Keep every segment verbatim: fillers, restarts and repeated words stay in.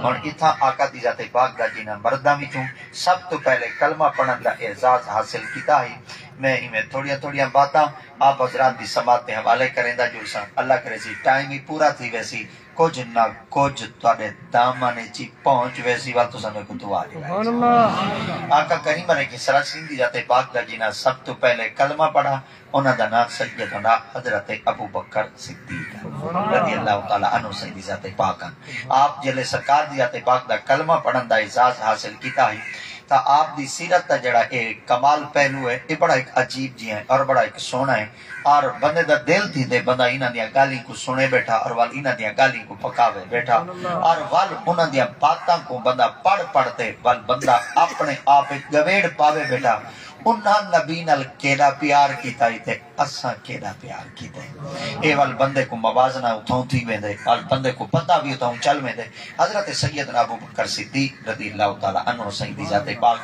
ہݨ اتھاں آقا دی ذات پاک دا جنہاں مرداں وچوں سب توں پہلے کلمہ پڑھݨ دا اعزاز حاصل کیتا ہئی، میں ایویں تھوڑیاں تھوڑیاں باتاں آپ حضرات دی سماعت دے حوالے کریندا جلساں۔ اللہ کریسی ٹائم ہی پورا تھی ویسی، کجھ نہ کجھ تہاݙے دامن اچ ہی پہنچ ویسی، ول تساں میکوں دعا ݙیوائے۔ سبحان اللہ۔ آقا کریم علیہ الصلوۃ والسلام دی ذات پاک دا جنہاں سب توں پہلے کلمہ پڑھا، انہاں دا ناں سیدنا حضرت ابو بکر صدیق ہے، رضی اللہ تعالیٰ عنہ۔ سائیں دی ذات پاک ہن۔ آپ جلے سرکار دی ذات پاک دا کلمہ پڑھن دا اعزاز حاصل کیتا ہئی، تاں آپ دی سیرت دا جڑا اے کمال پہلو ہے، اے بڑا ہک عجیب جیہاں ہے اور بڑا ہک سوہݨا ہے۔ اور بندے دا دل تھیندے بندہ انہاں دیاں ڳالھیں کوں سݨے ٻیٹھا اور ول انہاں دیاں ڳالھیں کوں پکاوے ٻیٹھا، اور ول انہاں دیاں باتاں کوں بندہ پڑھ پڑھ تے ول بندہ اپݨے آپ وچ ڳویڑ پاوے ٻیٹھا۔ انہاں نبی نال کیݙا پیار کیتا ہئی تے اساں کیݙا پیار کیتا ہئی۔ اے ول بندے کوں موازنہ اتھاؤں تھی ویندے، ول بندے کوں پتہ وی اتھاؤں چل ویندے۔ حضرت سیدنا ابو بکر صدیق رضی اللہ تعالیٰ عنہ، سائیں دی ذات پاک،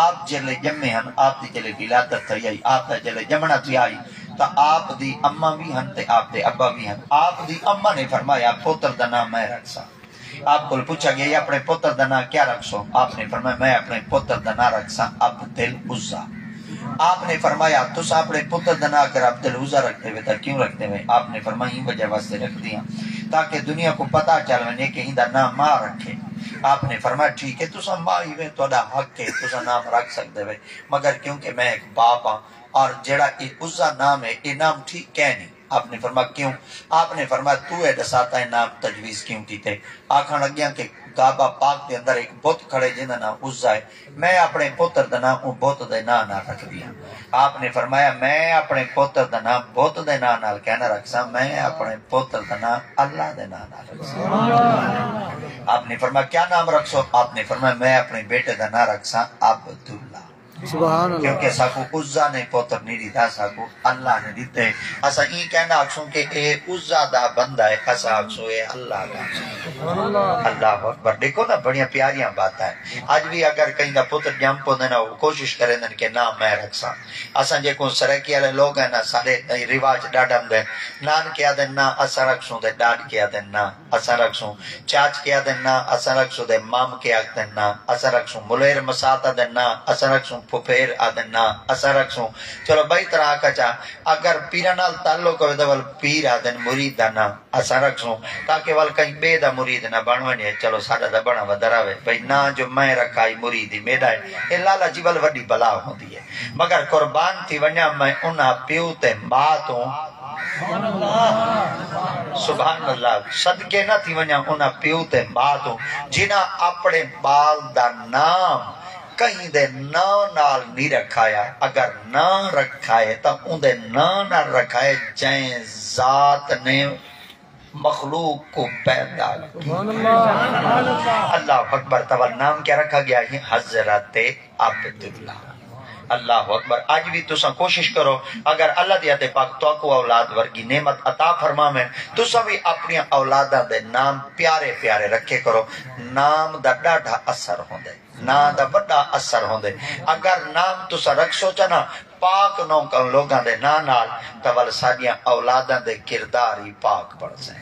آپ جلے ڄمے ہن، آپ دی جلے ولادت تھئی ہئی، آپ دا جلے ڄمݨا تھیا ہئی، تاں آپ دی اماں وی ہن تے آپ دے ابا وی ہن۔ آپ دی اماں نے فرمایا، پتر دا ناں میں رکھساں۔ آپ کول پچھا ڳیا، اپݨے پتر دا ناں کیا رکھسو؟ آپ نے فرمایا، میں اپݨے پتر دا ناں رکھساں عبد العزیٰ۔ آپ نے فرمایا، تساں اپݨے پتر دا ناں اگر عبد العزیٰ رکھدے وے تاں کیوں رکھدے وے؟ آپ نے فرمایا، ایں وجہ واسطے رکھدی ہاں تاکہ دنیا کوں پتہ چل ونڄے کہ ایندا ناں ماء رکھے۔ آپ نے فرمایا، ٹھیک ہے، تساں ماء ہی وے، تہاݙا حق ہے، تساں نام رکھ سڳدے وے، مگر کیونکہ میں ہک باپ ہاں، اور جیڑھا اے عزیٰ نام ہے، اے نام ٹھیک کائنی۔ آپ نے فرمایا، کیوں؟ آپ نے فرمایا، تو اے ݙسا تاں اے نام تجویز کیوں کیتے؟ آکھݨ لڳیاں کہ کعبہ پاک دے اندر ہک بت کھڑے جیندا ناں عزیٰ ہے، میں اپݨے پتر دا ناں اوں بت دے ناں نال رکھدی ہاں۔ آپ نے فرمایا، میں اپݨے پتر دا ناں بت دے ناں نال کائنی رکھساں، میں اپݨے پتر دا ناں اللہ دے ناں نال رکھساں۔ آپ نے فرمایا، کیا نام رکھسو؟ آپ نے فرمایا، میں اپݨے بیٹے دا ناں رکھساں عبداللہ۔ سبحان اللہ۔ کیونکہ ساکوں عزیٰ نے پتر نہیں ݙتا، ساکوں اللہ نے ݙتے۔ اساں ایں کائنی آکھسوں کہ اے عزیٰ دا بندہ ہے، اساں آکھسوں اے اللہ دا۔ سبحان اللہ۔ اللہ اکبر۔ ݙیکھو نا، بڑیاں پیاریاں باتاں ہن۔ اڄ وی اگر کہیں دا پتر ڄم پوندے نا، او کوشش کریندن کہ ناں میں رکھساں۔ اساں جیکوں سرائیکی والے لوگ ہیں نا، ساݙے رواج ݙاڈھا ہوندے، نانکے آہدن ناں اساں رکھسوں تے ݙاݙکے آہدن ناں اساں رکھسوں، چاچکے آہدن ناں اساں رکھسوں تے مامکے آہدن ناں اساں رکھسوں، ملیر مسات آہدن ناں اساں رکھسوں، پھپھیر آہدن ناں اساں رکھسوں۔ چلو ٻئی طرح آکھا چا، اگر پیراں نال تعلق ہووے تاں ول پیر آہدن مرید دا ناں اساں رکھسوں، تاکہ ول کہیں ٻئے دا مرید نہ بݨ ونڄے۔ چلو ساݙا تاں بݨا ودھا رہوے، بھئی ناں جو میں رکھا ہئی مرید ہی میݙا ہے۔ اے لالچ ہی ول وݙی بلا ہوندی ہے۔ مگر قربان تھی ونڄاں میں انہاں پیو تے ماء توں، سبحان اللہ، صدقے نہ تھی ونڄاں انہاں پیو تے ماء توں، جنہاں اپݨے ٻال دا نام کہیں دے ناں نال نہیں رکھایا، اگر ناں رکھائے تاں اوندے ناں نال رکھائے جئیں ذات نے مخلوق کوں پیدا کیتا۔ سبحان اللہ۔ اللہ اکبر۔ تاں ول نام کیا رکھا ڳیا ہئی؟ حضرت عبداللہ۔ اللہ اکبر۔ اڄ وی تساں کوشش کرو، اگر اللہ دی ذات پاک تہاکوں اولاد ورگی نعمت عطا فرماوے، تساں وی اپݨیاں اولاداں دے نام پیارے پیارے رکھے کرو۔ نام دا ݙاڈھا اثر ہوندے۔ ناں دا وݙا اثر ہوندے۔ اگر نام تساں رکھسو چا نا پاک نوکاں لوگاں دے ناں نال، تاں ول ساݙیاں اولاداں دے کردار ہی پاک بݨسن۔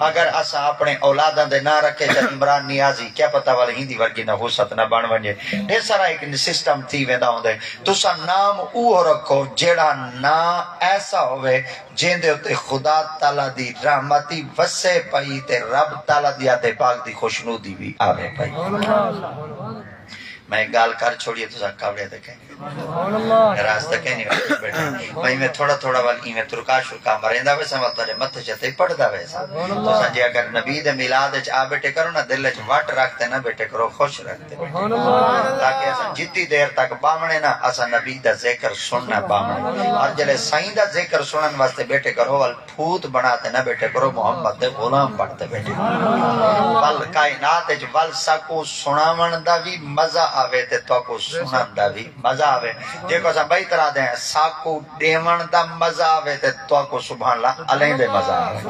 اگر اساں اپݨے اولاداں دے ناں رکھے چا عمران نیازی، کیا پتہ ول ہیندی ورگی نحوست نہ بݨ ونڄے۔ ݙیسارا ہک سسٹم تھی ویندا ہوندے۔ تساں نام اوہو رکھو جیڑھا ناں ایسا ہووے جیندے اتے خدا تعالیٰ دی رحمتی وسے پئی تے رب تعالیٰ دی ذات پاک دی خوشنودی وی آوے پئی۔ میں ڳالھ کر چھوڑی ہے، تساں کاوڑے تے کہیں راستہ کہیں نہیں بیٹھے۔ میں ایویں تھوڑا تھوڑا ول ایویں ترکا شرکا مریندا ویساں، ول تہاݙے متھے چتے پڑھدا ویساں۔ تساں جے اگر نبی دے میلاد وچ آ بیٹھے کرو نا، دل وچ وٹ رکھ تے نہ بیٹھے کرو، خوش رکھ تے بیٹھے کرو۔ تاکہ اساں جتی دیر تک ٻاہوݨے نا، اساں نبی دا ذکر سݨݨا ٻاہوݨے۔ اور جلے سائیں دا ذکر سݨݨ واسطے بیٹھے کرو، ول پھوت بݨا تے نہ بیٹھے کرو، محمد دے غلام بݨ تے بیٹھے کرو۔ ول کائنات وچ ول ساکوں سݨاوݨ دا وی مزہ آوے تے تہاکوں سݨݨ دا وی مزہ آوے۔ جیکوں اساں ٻئی طرح دے ہیں، ساکوں ݙیوݨ دا مزہ آوے تے تہاکوں سبحان اللہ الیں دے مزہ آوے۔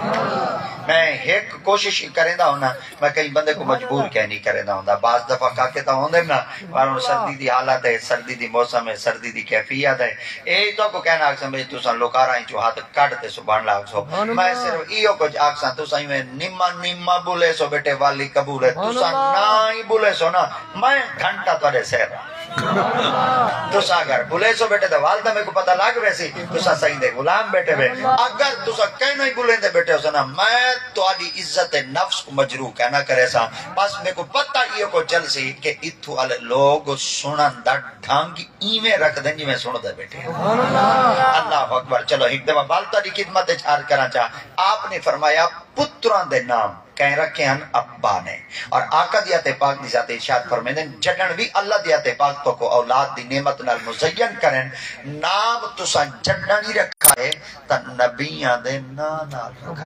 میں ہک کوشش ہی کریندا ہوناں، میں کہیں بندے کوں مجبور کہیں نہیں کریندا ہوندا۔ بعض دفعہ کاکے تاں ہوندے نا، پر ہݨ سردی دی حالت ہے، سردی دی موسم ہے، سردی دی کیفیت ہے۔ اے تہاکوں کہنا آکھساں بھئی تساں لوکاراں اچوں ہتھ کڈھ تے سبحان اللہ آکھسو۔ میں صرف ایہو کجھ آکھساں، تساں ایویں نما نما ٻلیسو ٻیٹھے، والی قبول ہے۔ تساں نہ ہی ٻلیسو نا، میں گھنٹہ تہاݙے سر ہاں۔ تساں اگر ٻلیسو ٻیٹھے تاں ول تاں میکوں پتہ لڳ ویسی، تساں سئیں دے غلام ٻیٹھے وے۔ اگر تساں کہیں نہ ہی ٻلیندے ٻیٹھے ہوسو نا، میں تہاݙی عزت نفس کوں مجروح کائنا کریساں۔ بس میکوں پتہ ایہو کجھ چلسی کہ اتھوں آلے لوگ سݨݨ دا ڈھنگ ایویں رکھدن جیویں سݨدے ٻیٹھے۔ اللہ اکبر۔ چلو ہک دفعہ ول تہاݙی خدمت اچ عرض کراں چا، آپ نے فرمایا، پتراں دے نام کئیں رکھے ہن؟ ابا نے۔ اور آقا دی ذات پاک دی ذات ارشاد فرمیندن، جݙݨ وی اللہ دی ذات پاک تہاکوں اولاد دی نعمت نال مزین کرن، نام تساں جݙݨ ہی رکھا ہے تاں نبیاں دے ناں نال رکھا۔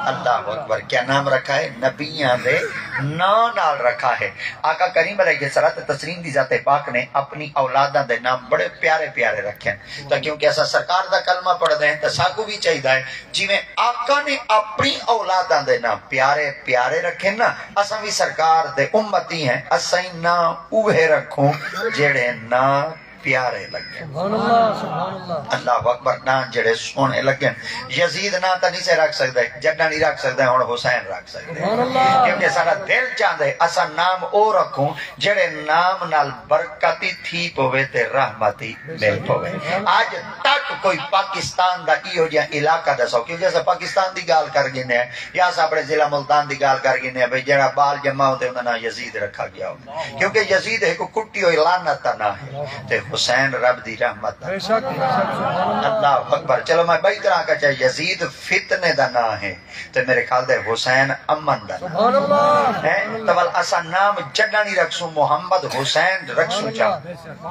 اللہ اکبر۔ کیا نام رکھا ہے؟ نبیاں دے ناں نال رکھا ہے۔ آقا کریم علیہ الصلوۃ والتسلیم دی ذات پاک نے اپنی اولاداں دے نام بڑے پیارے پیارے رکھے ہیں۔ تاں کیونکہ اساں سرکار دا کلمہ پڑھدے ہیں تاں ساکوں وی چاہیدا ہے جیویں آقا نے اپنی اولاداں دے نام پیارے پیارے رکھے نا، اساں وی سرکار دے امتی ہیں، اساں ہی ناں اوہے رکھوں جیڑھے ناں پیارے لڳن۔ سبحان اللہ، سبحان اللہ۔ اللہ اکبر، ناں جیڑھے سوہݨے لڳن۔ یزید ناں تاں نہیں سے رکھ سڳدے، جݙݨ ہی رکھ سڳدے، ہݨ حسین رکھ سڳدے۔ سبحان اللہ۔ کیونکہ ساݙا دل چاہندے اساں نام او رکھوں جیڑھے نام نال برکت ہی تھی پوے تے رحمت ہی مل پوے۔ اڄ تک کوئی پاکستان دا ایہو جہا علاقہ ݙساؤ، کیونکہ اساں پاکستان دی ڳالھ کر گھنے ہیں یا اساں اپݨے ضلع ملتان دی ڳالھ کر گھنے ہیں، بھئی جیڑھا ٻال ڄما ہوندے اوندا ناں یزید رکھا ڳیا ہوندے۔ کیونکہ یزید ہک کٹی ہوئی لعنت دا ناں ہے تے حسین رب دی رحمت دا۔ بے شک، بے شک، سبحان اللہ۔ اللہ اکبر۔ چلو میں ٻئی طرح آکھاں چا، یزید فتنے دا ناں ہے تے میرے خیال دے حسین امن دا ناں۔ سبحان اللہ۔ ہیں؟ تاں ول اساں نام جݙݨ ہی رکھسوں، محمد حسین رکھسوں چا۔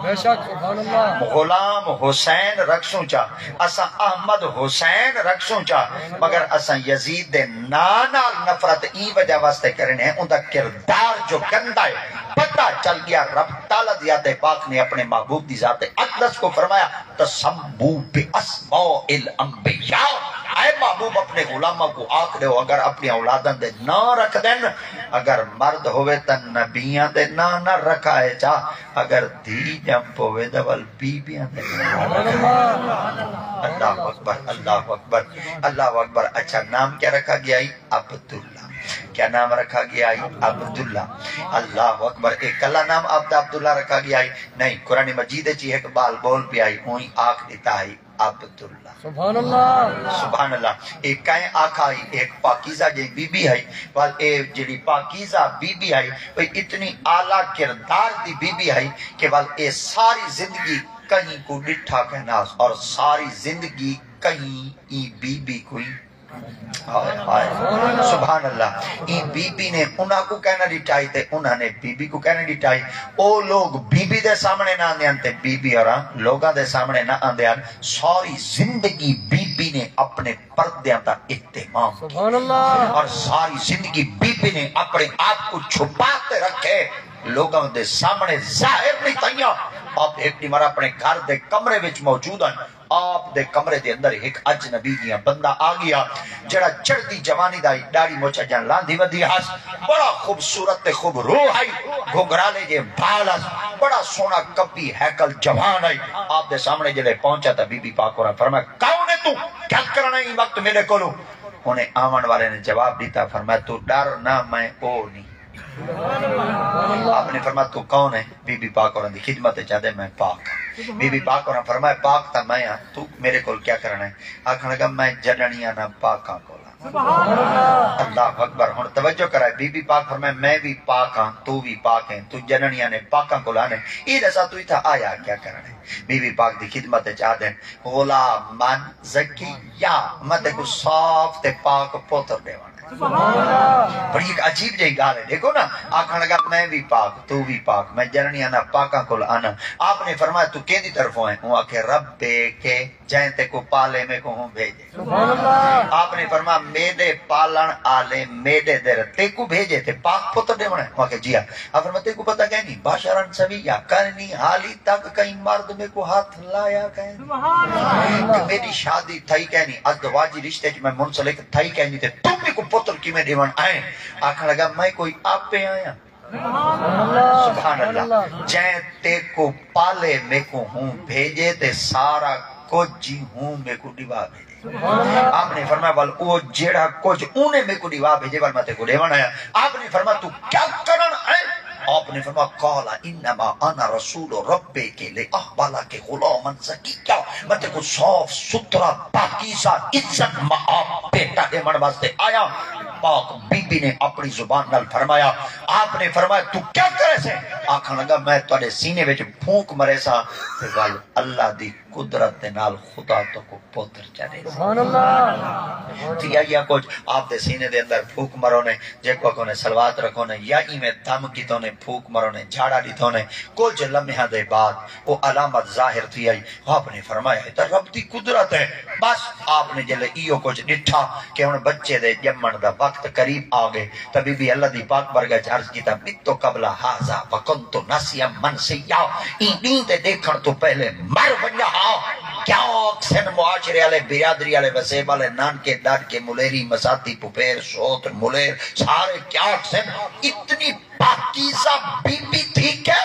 بے شک، سبحان اللہ۔ غلام حسین رکھسوں چا، اساں احمد حسین رکھسوں چا، مگر اساں یزید دے ناں نال نفرت ایں وجہ واسطے کرݨے ہیں، اوندا کردار جو گندا ہے، پتہ چل ڳیا۔ رب تعالیٰ دی ذات پاک نے اپݨے محبوب دی ذات اقدس کوں فرمایا، "تسموا باسماء الانبیاء"، اے محبوب اپݨے غلاماں کوں آکھ ݙیو اگر اپݨی اولاداں دے ناں رکھدن، اگر مرد ہووے تاں نبیاں دے ناں نہ رکھائے چا، اگر دھی ڄم پووے تاں ول بیبیاں دے ناں۔ اللہ اکبر، اللہ اکبر، اللہ اکبر۔ اچھا، نام کیا رکھا ڳیا ہئی؟ عبداللہ۔ کیا نام رکھا ڳیا ہئی؟ عبداللہ۔ اللہ اکبر۔ اے کلا نام آپ دا عبداللہ رکھا ڳیا ہئی؟ نہیں، قرآن مجید اچ ہی ہک ٻال ٻول پیا ہئی، اونہی آکھ ݙتا ہئی عبداللہ۔ سبحان اللہ۔ سبحان اللہ۔ اے کئیں آکھا ہئی؟ ہک پاکیزہ جئی بی بی ہئی۔ ول اے جیڑھی پاکیزہ بی بی ہئی، او اتنی اعلیٰ کردار دی بی بی ہئی کہ ول اے ساری زندگی کہیں کوں ݙٹھا کائناس، اور ساری زندگی کہیں ایں بی بی کوں ہی، ہائے ہائے، سبحان اللہ، ایں بی بی نے انہاں کوں کائنا ݙٹھائی تے انہاں نے بی بی کوں کائنا ݙٹھائی۔ او لوگ بی بی دے سامݨے نہ آندے ہن تے بی بی ہوراں لوگاں دے سامݨے نہ آندے ہن۔ ساری زندگی بی بی نے اپݨے پردیاں دا اہتمام کیتا۔ سبحان اللہ۔ اور ساری زندگی بی بی نے اپݨے آپ کوں چھپا تے رکھے، لوگاں دے سامݨے ظاہر نہیں تھیاں۔ آپ ہک ݙینہہ اپݨے گھر دے کمرے وچ موجود ہن، آپ دے کمرے دے اندر ہک اجنبی جیہاں بندہ آ ڳیا، جیڑھا چڑھدی جوانی دا ہئی، ݙاڑھی مچھ اڄاں لاندھی ودی ہس، بڑا خوبصورت تے خوبروح ہئی، گھگھرالے جے بال ہس، بڑا سوہݨا کبھی ہیکل جوان ہئی۔ آپ دے سامݨے جیلے پہنچا تاں بی بی پاک ہوراں فرمایا، "کون ہے تو؟ کیا کرݨا ایں وقت میݙے کولوں؟" انہیں آوݨ والے نے جواب ݙتا، فرمایا، "تو ݙر نہ، میں او نہیں۔" آپ نے فرمایا، "تو کون ہے؟" بی بی پاک ہوراں دی خدمت اچ آہدے، "میں پاک ہاں۔" بی بی پاک ہوراں فرمایا، "پاک تاں میں ہاں، تو میرے کول کیا کرݨا ہے؟" آکھݨ لڳا، "میں جݙݨ ہی آنا پاکاں کول ہاں۔" اللہ اکبر۔ ہݨ توجہ کرائے، بی بی پاک فرمائے، "میں وی پاک ہاں، تو وی پاک ہیں، تو جݙݨ ہی آنے پاکاں کول آنے، اے ݙسا تو اتھاں آیا کیا کرݨ ہے؟" بی بی پاک دی خدمت اچ آہدن، "غلاماً زکیاً، میں تیکوں صاف تے پاک پتر ݙیوݨ۔" سبحان اللہ۔ بڑی ہک عجیب جئی ڳالھ ہے۔ ݙیکھو نا، آکھݨ لڳا، میں وی پاک، توں وی پاک، میں ڄݨݨی آنا، پاکاں کول آنا۔ آپ نے فرمایا، توں کیندی طرفوں آئیں؟ اوں آکھیا، رب کے جئیں تیکوں پالے میکوں ہوں بھیڄے۔ سبحان اللہ۔ آپ نے فرمایا، میݙے پالݨ آلے میݙے در تیکوں بھیڄے تے پاک پتر ݙیوݨا ہے؟ اوں آکھیا، جی ہاں۔ آپ فرمایا، تیکوں پتہ کائنی، بشرا سویا، کرنی حالی تک کہیں مرد میکوں ہتھ لایا کائنی۔ سبحان اللہ۔ کہ میݙی شادی تھئی کائنی، ازدواجی رشتے اچ میں منسلک تھئی کائنی، تے توں میکوں پتر کیویں ݙیوݨ آئیں؟ آکھݨ لڳا، میں کوئی آپے آیاں؟ سبحان اللہ۔ جئیں تیکوں پالے میکوں ہوں بھیڄے، تے سارا کجھ ہی ہوں میکوں ݙیوا بھیڄے۔ آپ نے فرمایا، ول او جیڑھا کجھ اوں نے میکوں ݙیوا بھیڄے، ول میں تیکوں ݙیوݨ آیاں۔ آپ نے فرمایا، توں کیا کرݨ آئیں؟ آپ نے فرمایا، قال انما انا رسول ربک لاحب لک غلاما زکیا، میں تیکوں صاف ستھرا، پاکیزہ، عزت مآب بیٹا ݙیوݨ واسطے آیاں۔ پاک بی بی نے اپݨی زبان نال فرمایا، آپ نے فرمایا، توں کیا کریسیں؟ آکھݨ لڳا، میں تہاݙے سینے وچ پھونک مریساں، تے ول اللہ دی قدرت دے نال خدا تیکوں پتر چا ݙیسی۔ سبحان اللہ۔ تھی آئی کجھ، آپ دے سینے دے اندر پھوک مرونے، جیکوں آکھونے صلوات رکھونے، یا ایویں دم کیتونے، پھوک مرونے، جھاڑا ݙتونے۔ کجھ لمحیاں دے بعد او علامت ظاہر تھی آئی۔ آپ نے فرمایا، اے تاں رب دی قدرت ہے۔ بس آپ نے جلے ایہو کجھ ݙٹھا کہ ہݨ بچے دے ڄمݨ دا وقت قریب آ ڳئے، تاں بی بی اللہ دی پاک بارگاہ اچ عرض کیتا، مت قبل ھذا وکنت نسیا منسیا، ایں ݙینہہ دے ݙیکھݨ توں پہلے مر ونڄا ہا۔ کیا آکھسن معاشرے آلے، برادری آلے، وسیب آلے، نانکے، ݙاݙکے، ملیری، مساتی، پھپھیر، سوت، ملیر، سارے کیا آکھسن، اتنی پاکیزہ بی بی تھی کے،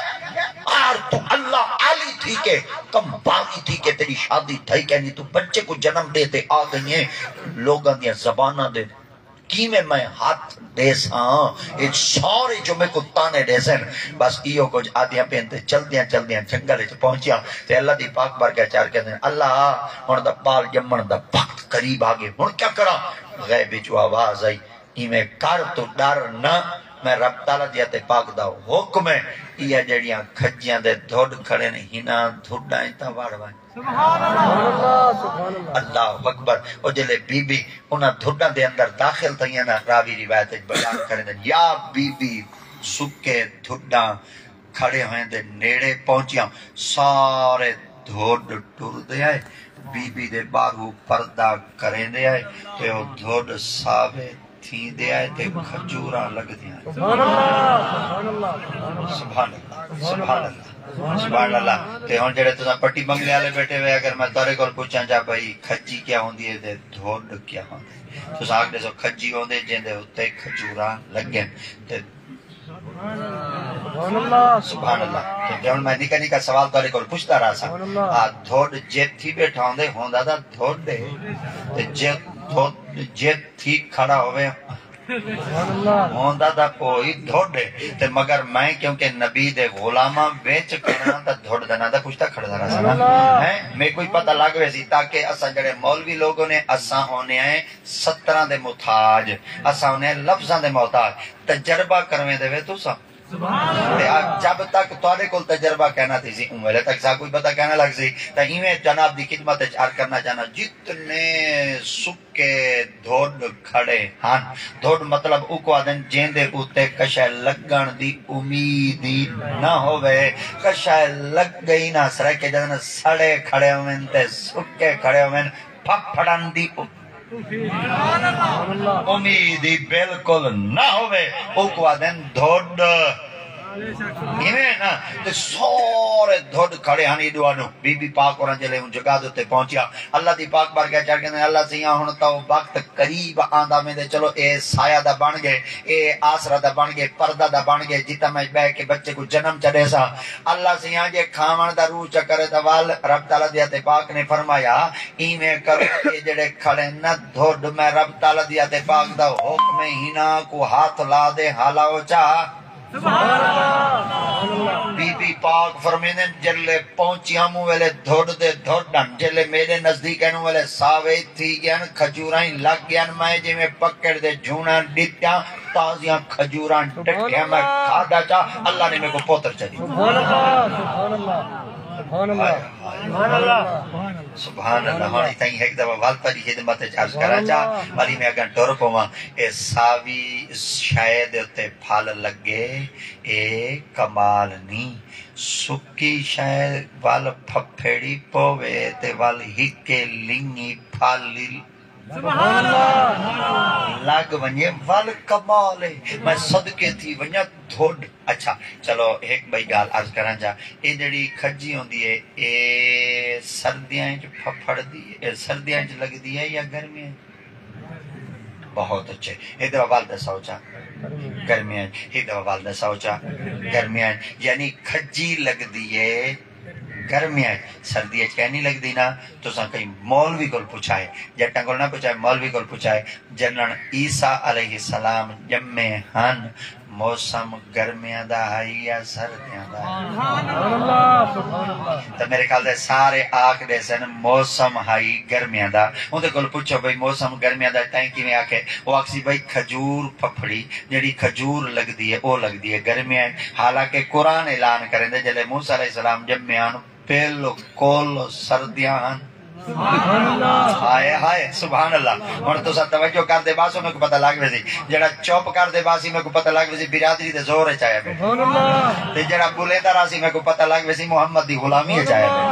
آر توں اللہ آلی تھی کے، کم باغی تھی کے تیݙی شادی تھئی کائنی، توں بچے کوں جنم ݙے تے آ ڳئی ایں۔ لوگاں دیاں زباناں دے کیویں میں ہتھ ݙیساں؟ اے سارے جو میکوں طعنے ݙیسن۔ بس ایہو کجھ آہدیاں پئین تے چلدیاں چلدیاں جنگل اچ پہنچیاں تے اللہ دی پاک بارگاہ اچ عرض کریندین، اللہ، ہݨ تاں ٻال ڄمݨ دا وقت قریب آ ڳئے، ہݨ کیا کراں؟ غیب اچوں آواز آئی، ایویں کر، توں ݙر نہ، میں رب تعالیٰ دی ذات پاک دا حکم ہے، ایہا جیڑھیاں کھجیاں دے دھݙ کھڑے نے، ہناں دھݙاں اچ تاں وڑ ونڄ۔ سبحان اللہ، سبحان اللہ۔ اللہ اکبر۔ او جلے بی بی انہاں دھݙاں دے اندر داخل تھئیاں نا، راوی روایت اچ بیان کریندن، یا بی بی سکے دھݙاں کھڑے ہوئیں دے نیڑے پہنچیاں، سارے دھݙ ٹردے آئے، بی بی دے ٻاہروں پردہ کریندے آئے تے او دھݙ ساوے تھیندے آئے تے کھجوراں لڳدیاں آئے۔ سبحان اللہ، سبحان اللہ، سبحان اللہ، سبحان اللہ۔ تے ہݨ جیڑھے تساں پٹی بنگلے آلے ٻیٹھے ہوئے، اگر میں تہاݙے کول پچھاں چا بھئی کھجی کیا ہوندی ہے تے دھݙ کیا ہوندی ہے؟ تساں آکھ ݙیسو کھجی ہوندی جیندے اتے کھجوراں لڳن تے سبحان اللہ۔ سبحان اللہ۔ تے ہݨ میں نکا نکا سوال تہاݙے کول پچھدا رہساں۔ سبحان اللہ۔ آ، دھݙ جت تھی ٻیٹھا ہوندے، ہوندا تاں دھݙ ہے۔ تے جت، دھݙ، جت تھی کھڑا ہووے، سبحان اللہ۔ ہوندا تاں کوئی دھݙ ہے۔ تے مگر میں کیونکہ نبی دے غلاماں وچ کھڑا تاں دھݙ دا ناں دا پچھدا کھڑدا رہساں۔ سبحان اللہ۔ ہیں؟ میکوں ہی پتہ لڳ ویسی، تاکہ اساں جیڑھے مولوی لوگ ہونے، اساں ہونے ہیں سطراں دے محتاج، اساں ہونے ہیں لفظاں دے محتاج۔ تجربہ کرویندے وے تساں۔ سبحان اللہ۔ تے آ جب تک تہاݙے کول تجربہ کائنا تھیسی، اوں ویلے تک ساکوں وی پتہ کائنا لڳسی۔ تاں ایویں جناب دی خدمت اچ عرض کرنا چاہنا، جتنے سکے دھݙ کھڑے ہن، دھݙ مطلب اوکوں آہدن جیندے اتے کشے لڳݨ دی امید ہی نہ ہووے، کشے لڳ ڳئی نہ، سرائیکی جیندے سڑے کھڑے ہوون تے سکے کھڑے ہوون، پھپھڑن دی امید ہی بالکل نہ ہووے، اوکوں آہدن دھݙ۔ ایویں نا، تے سارے دھݙ کھڑے ہن ایݙو آݙو۔ بی بی پاک ہوراں جلے اوں جگہ دے اتے پہنچیا، اللہ دی پاک بارگاہ چڑھ کے، اللہ سئیاں، ہݨ تاں او وقت قریب آندا ویندے، چلو اے سایہ دا بݨ ڳئے، اے آسرا دا بݨ ڳئے، پردہ دا بݨ ڳئے، جتھاں میں ٻہہ کے بچے کوں جنم چا ݙیساں۔ اللہ سئیاں، جے کھاوݨ دا روح چا کرے تاں ول۔ رب تعالیٰ دی ذات پاک نے فرمایا، ایویں کرو، اے جیڑھے کھڑے نا دھݙ، میں رب تعالیٰ دی ذات پاک دا حکم ہے، ہناں کوں ہتھ لا ݙے، ہالا او چا۔ سبحان اللہ۔ بی بی پاک فرمیندن، جلے پہنچیاں موں ویلے دھݙ دے دھݙ ہن، جلے میݙے نزدیک اینوں ویلے ساوے تھی ڳئن، کھجوراں ہی لڳ ڳئن، میں جیویں پکڑ دے جھوݨاں ݙتیاں، تازیاں کھجوراں ݙٹھیاں میں کھادا چا، اللہ نے میکوں پتر چا ݙتا۔ سبحان اللہ، سبحان اللہ، سبحان اللہ۔ سبحان اللہ۔ ہݨ تائیں ہک دفعہ ول تہاݙی خدمت وچ عرض کراں چا، ولی میں اڳاں ٹر پواں۔ اے ساوی شئے دے اتے پھل لڳے، اے کمال نی۔ سکی شئے ول پھپھیڑی پووے تے ول ہکے لنگی پھل لڳ ونڄے، ول کمال ہے۔ میں صدقے تھی ونڄاں دھݙ۔ اچھا، چلو ہک ٻئی ڳالھ عرض کراں چا۔ اے جیڑھی کھجی ہوندی ہے، اے سردیاں اچ پھپھڑدی ہے، اے سردیاں اچ لڳدی ہے یا گرمیاں اچ؟ بہت اچھے۔ ہک دفعہ ول ݙساؤ چا۔ گرمیاں اچ۔ ہک دفعہ ول ݙساؤ چا۔ گرمیاں اچ۔ یعنی کھجی لڳدی ہے گرمیاں اچ، سردی اچ کائنی لڳدی نا۔ تساں کہیں مولوی کول پچھائے، جٹاں کول نہ پچھائے، مولوی کول پچھائے۔ جݙݨ عیسیٰ علیہ السلام ڄمے ہن، موسم گرمیاں دا ہئی یا سردیاں دا؟ سبحان اللہ، سبحان اللہ۔ تے میرے خیال دے سارے آکھ ݙیسن موسم ہئی گرمیاں دا۔ اوندے کول پچھو بھئی موسم گرمیاں دا تئیں کیویں آکھے؟ او آکھسی بھئی کھجور پھپھڑی، جیڑھی کھجور لڳدی ہے، او لڳدی ہے گرمیاں اچ۔ حالانکہ قرآن اعلان کریندے، جلے موسیٰ علیہ السلام ڄمے ہن، بالکل سردیاں ہن۔ ہائے ہائے، سبحان اللہ۔ ہݨ تساں توجہ کر دے باسو، میکوں پتہ لڳ ویسی۔ جیڑھا چپ کر دے باسی، میکوں پتہ لڳ ویسی برادری دے زور اچ آیا پئے۔ تے جیڑھا ٻولیندا راہسی، میکوں پتہ لڳ ویسی محمد دی غلامی اچ آیا پئے۔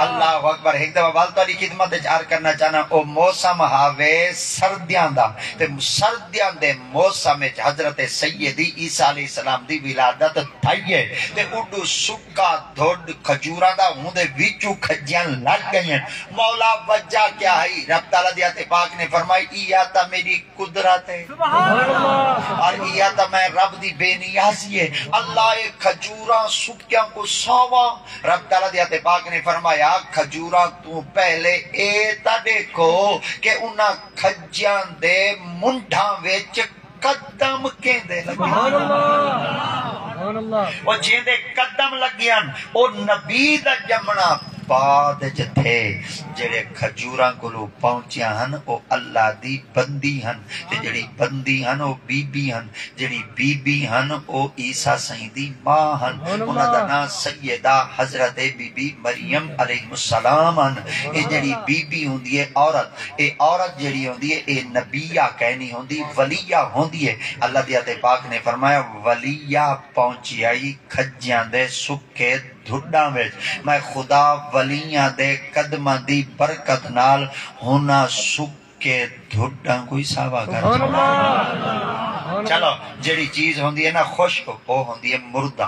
اللہ اکبر۔ ہک دفعہ ول تہاݙی خدمت اچ عرض کرنا چاہنا، او موسم ہاوے سردیاں دا۔ تے سردیاں دے موسم اچ حضرت سیدی عیسیٰ علیہ السلام دی ولادت تھئی ہے۔ تے اݙو سکا دھݙ کھجوراں دا ہوندے وچوں کھجیاں لڳ ڳئین۔ مولا وجہ کیا ہئی؟ رب تعالیٰ دی ذات پاک نے فرمائی، ایہا تاں میݙی قدرت ہے۔ سبحان اللہ۔ اور ایہا تاں میں رب دی بے نیازی ہے۔ اللہ اے کھجوراں سکیاں کوں ساوا۔ رب تعالیٰ دی ذات پاک نے فرمایا، کھجوراں توں پہلے اے تاں ݙیکھو کہ انہاں کھجیاں دے منڈھاں وچ قدم کیندے لڳے۔ سبحان اللہ، سبحان اللہ۔ او جیندے قدم لڳین، او نبی دا ڄمݨا بعد اچ تھئے۔ جیڑھے کھجوراں کولوں پہنچیاں ہن، او اللہ دی بندی ہن۔ تے جیڑھی بندی ہن، او بی بی ہن۔ جیڑھی بی بی ہن، او عیسیٰ سئیں دی ماں ہن۔ سبحان اللہ۔ انہاں دا ناں سیدہ حضرت بی بی مریم علیہ السلام ہن۔ اے جیڑھی بی بی ہوندی ہے، عورت، اے عورت جیڑھی ہوندی ہے، اے نبیہ کائنی ہوندی، ولیہ ہوندی ہے۔ اللہ دی ذات پاک نے فرمایا، ولیہ پہنچی آئی کھجیاں دے سکے دھݙاں وچ۔ میں خدا ولیاں دے قدماں دی برکت نال ہناں سکے دھݙاں کوں ساوا کر چھوڑا۔ سبحان اللہ۔ چلو، جیڑھی چیز ہوندی ہے نا خشک، او ہوندی ہے مردہ۔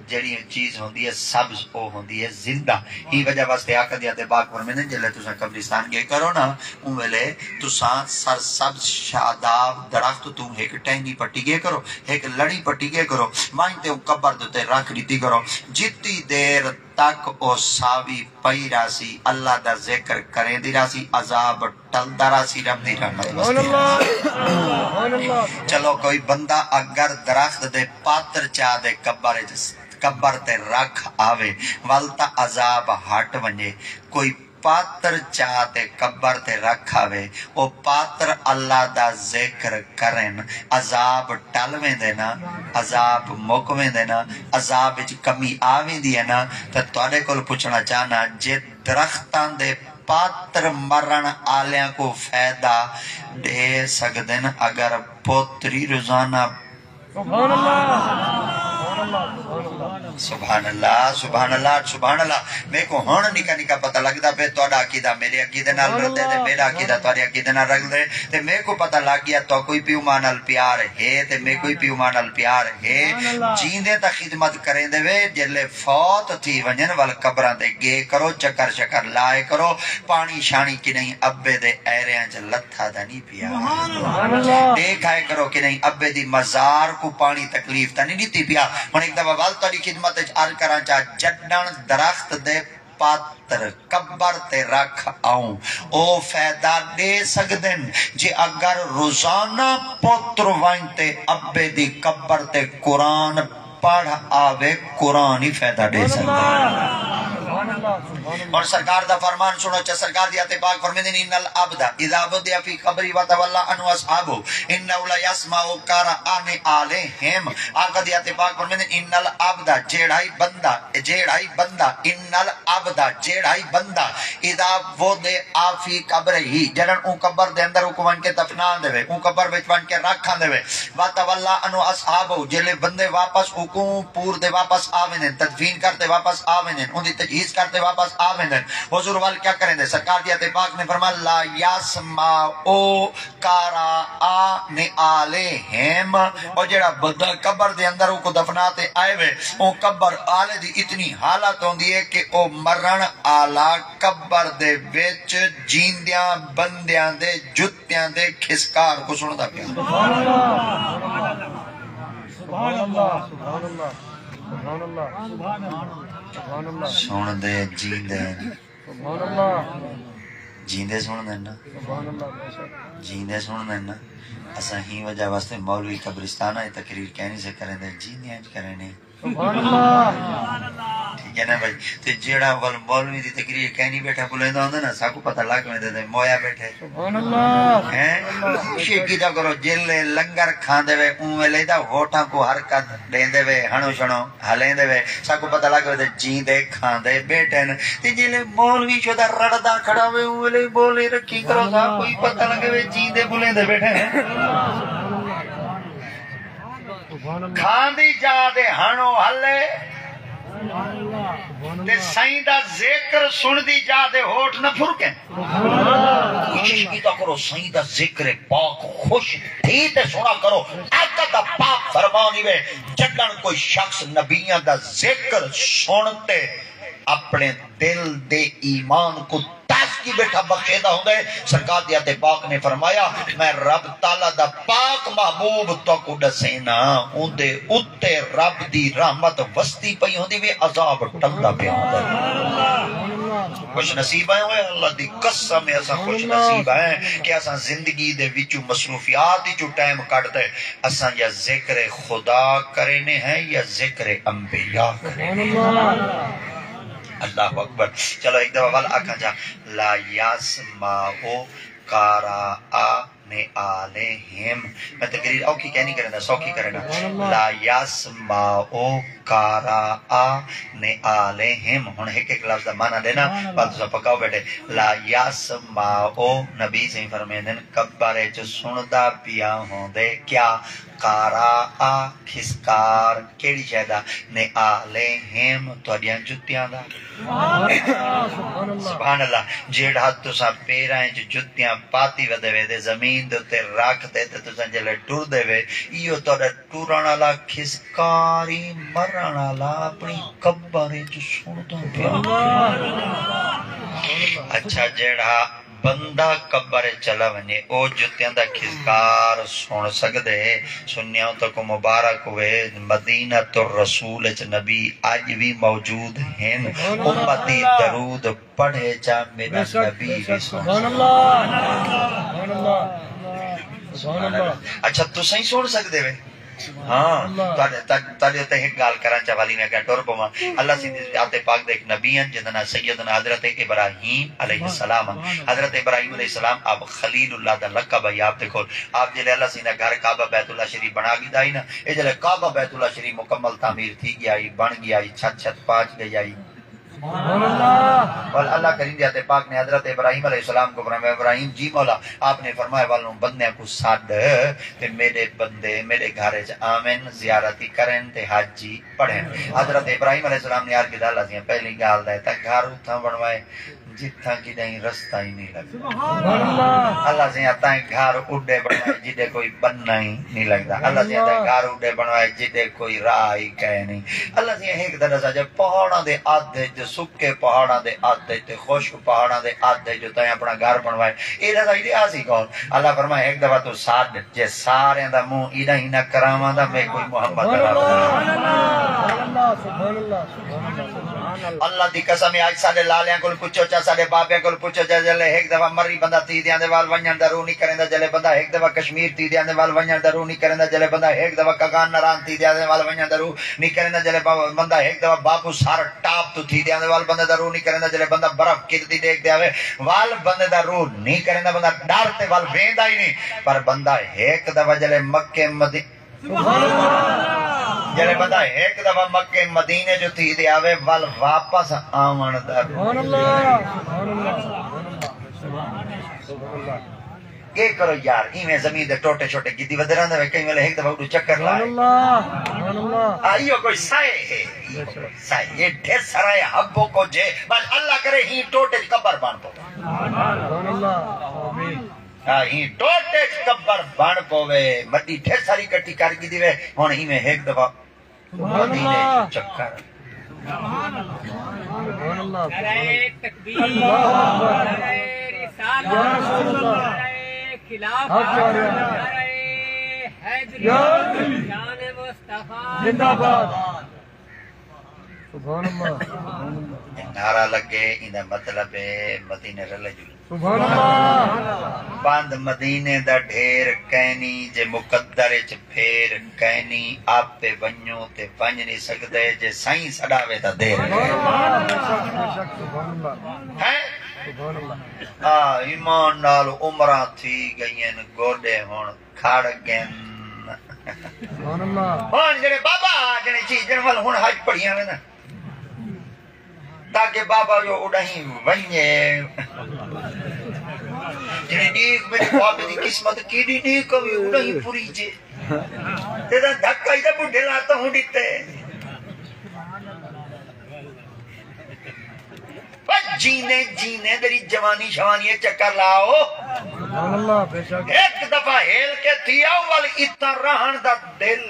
جیڑھی چیز ہوندی ہے سبز، او ہوندی ہے زندہ۔ ایں وجہ واسطے آقا دی ذات پاک فرمیندے، جلے تساں قبرستان ڳئے کرو نا، اوں ویلے تساں سرسبز شاداب درخت توں ہک ٹہنی پٹی ڳئے کرو، ہک لڑی پٹی ڳئے کرو، ونڄ تے اوں قبر دے اتے رکھ ݙتی کرو۔ جتی دیر تک او ساوی پئی راہسی، اللہ دا ذکر کریندی راہسی، عذاب ٹلدا راہسی، رب دی رحمت وسدی راہسی۔ سبحان اللہ۔ چلو، کوئی بندہ اگر درخت دے پاتر چا دے قبر اچ، قبر تے رکھ آوے، ول تاں عذاب ہٹ ونڄے۔ کوئی پاتر چا تے قبر تے رکھ آوے، او پاتر اللہ دا ذکر کرن، عذاب ٹل ویندے نا، عذاب مک ویندے نا، عذاب اچ کمی آ ویندی ہے نا۔ تاں تہاݙے کول پچھݨا چاہنا، جے درختاں دے پاتر مرݨ آلیاں کوں فائدہ ݙے سڳدن، اگر پوتری روزانہ سبحان اللہ، سبحان اللہ، سبحان اللہ، سبحان اللہ۔ میکوں ہݨ نکا نکا پتہ لڳدا پئے، تہاݙا عقیدہ میݙے عقیدے نال رلدے تے میݙا عقیدہ تہاݙے عقیدے نال رلدے، تے میکوں پتہ لڳ ڳیا تہاکوں پیو ماں نال پیار ہے، تے میکوں پیو ماں نال پیار ہے۔ سبحان اللہ۔ جیندے تاں خدمت کریندے وے، جیلے فوت تھی ونڄن ول قبراں تے ڳئے کرو، چکر شکر لائے کرو، پاݨی شاݨی کݙاہیں ابے دے ایریاں چ لتھا تاں نی پیا۔ سبحان اللہ۔ ݙیکھ آئے کرو کہ نہیں، ابے دی مزار کوں پاݨی تکلیف تاں نی ݙتی پیا۔ ہݨ ہک دفعہ ول تہاݙی خدمت اچ عرض کراں چا، جݙݨ درخت دے پاتر قبر تے رکھ آؤں، او فائدہ ݙے سڳدن، جے اگر روزانہ پتر ونڄ تے ابے دی قبر تے قرآن پڑھ آوے، قرآن ہی فائدہ ݙے سڳدا۔ ہن سرکار دا فرمان سنو چا، سرکار دی ذات پاک فرمیندے نے، ان العبد اذا وضع فی قبری وتولی عنہ اصحابہ انہ لیسمع قرعان علیہم۔ آقا دی ذات پاک فرمیندے نے، ان العبد، جیڑھا ہی بندہ، جیڑھا ہی بندہ، ان العبد، جیڑھا ہی بندہ، اذا وضع فی قبرہ، جݙݨ اوں قبر دے اندر اوکوں ونڄ کے دفنا ݙیوے، اوں قبر وچ ونڄ کے رکھ آندے وے، وتولی عنہ اصحابہ، جیلے بندے واپس اوکوں پور دے واپس آ ویندن، تدفین کر تے واپس آ ویندن، اوندی تجہیز کر تے واپس آ ویندن، حضور ول کیا کریندے؟ سرکار دی ذات پاک نے فرمایا، لا یسمع قرعان علیہم، او جیڑھا بندہ قبر دے اندر اوکوں دفنا تے آئے وے، اوں قبر آلے دی اتنی حالت ہوندی ہے کہ او مرݨ آلا قبر دے وچ جیندیاں بندیاں دے جتیاں دے کھسکار کوں سݨدا پیا۔ سبحان اللہ، سبحان اللہ، سبحان اللہ، سبحان اللہ، سبحان اللہ۔ سݨدے جیندے ہن۔ سبحان اللہ۔ جیندے سݨدے ہن نا۔ سبحان اللہ، بے شک۔ جیندے سݨدے ہن نا۔ اساں ہی وجہ واسطے مولوی قبرستان آئے تقریر کہیں نہیں سے کریں دے، جیندے اچ کریں نہیں۔ سبحان اللہ۔ ٹھیک ہے نا بھائی؟ تے جیڑھا ول مولوی دی تقریر کہیں نہیں بیٹھا بلیندا ہوندا نا، ساکوں پتہ لڳ ویندے تے مویا بیٹھے۔ سبحان اللہ۔ ہیں؟ کوشش کیتا کرو، جیلے لنگر کھاندے وے، اوں ویلے دا ہوٹاں کوں حرکت ݙیندے وے، ہݨو شݨو ہلیندے وے، ساکوں پتہ لڳ وے تے جیندے کھاندے ٻیٹھن۔ تے جیلے مولوی شودا رڑدا کھڑا وے، اوں ویلے ٻولی رکھی کرو، ساکوں ہی پتہ لڳے وے جیندے بلیندے ٻیٹھن۔ کھاندی جا تے ہݨو ہلے، تے سئیں دا ذکر سݨدی جا تے ہوٹ نہ پھرکن۔ کوشش کیتا کرو سئیں دا ذکر پاک خوش تھی تے سݨا کرو۔ آقا دا پاک فرمان ہی وے، جݙݨ کوئی شخص نبیاں دا ذکر سݨ تے اپݨے دل دے ایمان کوں تازگی ٻیٹھا بخشیندا ہوندا ہے۔ سرکار دی ذات پاک نے فرمایا، میں رب تعالیٰ دا پاک محبوب تہاکوں ݙسینا، اوندے اتے رب دی رحمت وسدی پئی ہوندی وے، عذاب ٹلدا پیا ہوندا ہے۔ خوش نصیب ہیں اوئے، اللہ دی قسم ہے، اساں خوش نصیب ہیں کہ اساں زندگی دے وچوں مصروفیات وچوں ٹائم کڈھ تے اساں یا ذکر خدا کرینے ہیں یا ذکر انبیاء کرینے ہیں۔ اللہ اکبر۔ چلو ہک دفعہ ول آکھاں چا، لا یسمع قرعان علیہم۔ میں تقریر اوکھی کہیں نہیں کریندا، سوکھی کریندا۔ لا یسمع قرعان علیہم۔ ہݨ ہک ہک لفظ دا معنی ݙینا، بعد تساں پکاؤ ٻیٹھے۔ لا یسمع، نبی سئیں فرمیندن، قبر اچ سݨدا پیا ہوندے کیا؟ قرعان، کھسکار، کیڑھی شے دا؟ نعالہم، تہاݙیاں جتیاں دا۔ سبحان اللہ۔ سبحان اللہ۔ جیڑھا تساں پیراں اچ جتیاں پاتی ودے وے تے زمین دے اتے رکھ تے، تے تساں جلے ٹردے وے، ایہو تہاݙا ٹرݨ آلا کھسکار ای مرݨ آلا اپݨی قبر اچ سݨدا پیا۔ اچھا، جیڑھا بندہ قبر اچ چلا ونڄے، او جتیاں دا کھسکار سݨ سڳدے۔ سنیاں تہاکوں مبارک ہووے، مدینۃ الرسول اچ نبی اڄ وی موجود ہن۔ امتی درود پڑھے چا میݙا نبی وی سݨ سڳدے۔ سبحان اللہ۔ سبحان اللہ۔ سبحان اللہ۔ اچھا، تساں ہی سݨ سڳدے وے؟ ہاں، تہاݙے، تہاݙے، تہاݙے اتے ہک ڳالھ کراں چا والی، میں اڳاں ٹر پواں۔ اللہ سئیں دی ذات پاک دے ہک نبی ہن، جنہاں دا ناں سیدنا حضرت ابراہیم علیہ السلام ہن۔ حضرت ابراہیم علیہ السلام آپ خلیل اللہ دا لقب ہئی آپ دے کول۔ آپ جیلے اللہ سئیں دا گھر کعبہ بیت اللہ شریف بݨا گھدا ہئی نا، اے جیلے کعبہ بیت اللہ شریف مکمل تعمیر تھی ڳیا ہئی، بݨ ڳیا ہئی، چھت چھت پاچ ڳئی ہئی۔ سبحان اللہ۔ ول اللہ کریم دی ذات پاک نے حضرت ابراہیم علیہ السلام کوں فرمایا، ابراہیم جی مولا، آپ نے فرمایا، ول اوں بندیاں کوں سݙ تے میݙے بندے میݙے گھر اچ آون، زیارت ہی کرن تے حج ہی پڑھن۔ حضرت ابراہیم علیہ السلام نے عرض کیتا، اللہ سئیں، پہلی ڳالھ دا ہے تاں گھر اتھاں بݨوائے جتھاں کݙاہیں رستہ ہی نہیں لڳدا۔ سبحان اللہ۔ اللہ سئیں، تاں گھر اݙے بݨوائے جݙے کوئی بنہ ہی نہیں لڳدا۔ اللہ سئیں، تاں گھر اݙے بݨوائے جݙے کوئی راہ ہی کائے نہیں۔ اللہ سئیں، ہک تاں ݙسا جو پہاڑاں دے ادھ اچ، سکے پہاڑاں دے ادھ اچ تے خشک پہاڑاں دے ادھ اچ جو تیں اپݨا گھر بݨوائے، اے ݙسا ایݙے آسی کون؟ اللہ فرمائے، ہک دفعہ توں سݙ، جے ساریاں دا منہ ایݙاہیں نہ کراواں تاں میں کوئی محمد دا نہ بݨاواں۔ سبحان اللہ، سبحان اللہ، سبحان اللہ۔ اللہ دی قسم ہے، اڄ ساݙے لالیاں کول پچھو چا ساݙے بابیاں کول پچھو جا، جلے ہک دفعہ مری بندہ تھی دے آندے وال ونڄݨ دا روح نی کریندا، جلے بندہ ہک دفعہ کشمیر تھی دے آندے وال ونڄݨ دا روح نی کریندا، جلے بندہ ہک دفعہ کاغان ناران تھی دے آندے وال ونڄݨ دا روح نی کریندا، جلے با-، بندہ ہک دفعہ بابو سر ٹاپ توں تھی دے آندے وال بندے دا روح نی کریندا، جلے بندہ برف کت دی ݙیکھ دے آوے وال بندے دا روح نی کریندا، بندہ ݙر تے وال ویندا ہی نی، پر بندہ ہک دفعہ جلے مکے مدی-، جلے بندہ ہک دفعہ مکے مدینے جو تھی دے آوے، ول واپس آوݨ دا۔ سبحان اللہ، سبحان اللہ، سبحان اللہ۔ اے کرو یار، ایویں زمین دے ٹوٹے شوٹے گدی ودے رہندا وے، کئی ویلے ہک دفعہ اڈو چکر لائے۔ سبحان اللہ، سبحان اللہ۔ آ، ایہو کوئی سائے ہے، ایہو کوئی سائے۔ اے ڈھیر سارا ہے، حبو کو جے، بس اللہ کرے ہی ٹوٹے قبر بن پو۔ سبحان اللہ، آمین۔ ہاں، ایں ٹوٹے اچ قبر بݨ پووے، مٹی ڈھیر ساری کٹھی کر گھدی وے، ہݨ ایویں ہک دفعہ سبحان مدینے اللہ۔ اچ چکر۔ سبحان اللہ۔ نعرہ تکبیر، اللہ اکبر۔ نعرہ رسالت، یا رسول اللہ۔ نعرہ خلافت، حق جا رہا ہے۔ نعرہ حیدری، یا حیدری۔ شان مصطفیٰ۔ زندہ باد۔ سبحان اللہ، سبحان اللہ۔ نعرہ لڳے، ایندا مطلب ہے مدینے رلے جلے۔ سبحان اللہ۔ بند مدینے دا ڈھیر کائنی، جے مقدر اچ پھیر کائنی، آپے ونڄو تے ونڄ نی سڳدے، جے سائیں سݙاوے تاں دیر۔ سبحان اللہ، بے شک، بے شک، سبحان اللہ۔ ہیں؟ سبحان اللہ۔ آ، ایمان نال عمراں تھی ڳئین، گوݙے ہݨ کھڑ ڳن۔ سبحان اللہ۔ ہݨ جیڑھے بابا، جیڑھے چیز، جیڑھے ول ہݨ حج پڑھیاں ویندن۔ تاکہ بابا جو اݙاہیں ونڄے۔ جیڑھی ݙیکھ میݙے بابے دی قسمت کیݙی ݙیکھ ہوئی، اݙاہیں پوری جے۔ تے تاں دھکا ہی تاں ٻڈھے لاتوں ݙتے۔ بس جیندے جیندے تیݙی جوانی شوانی اے چکر لا آؤ۔ سبحان اللہ، بے شک۔ ہک دفعہ ہل کے تھی آؤ، ول اتھاں رہݨ دا دل۔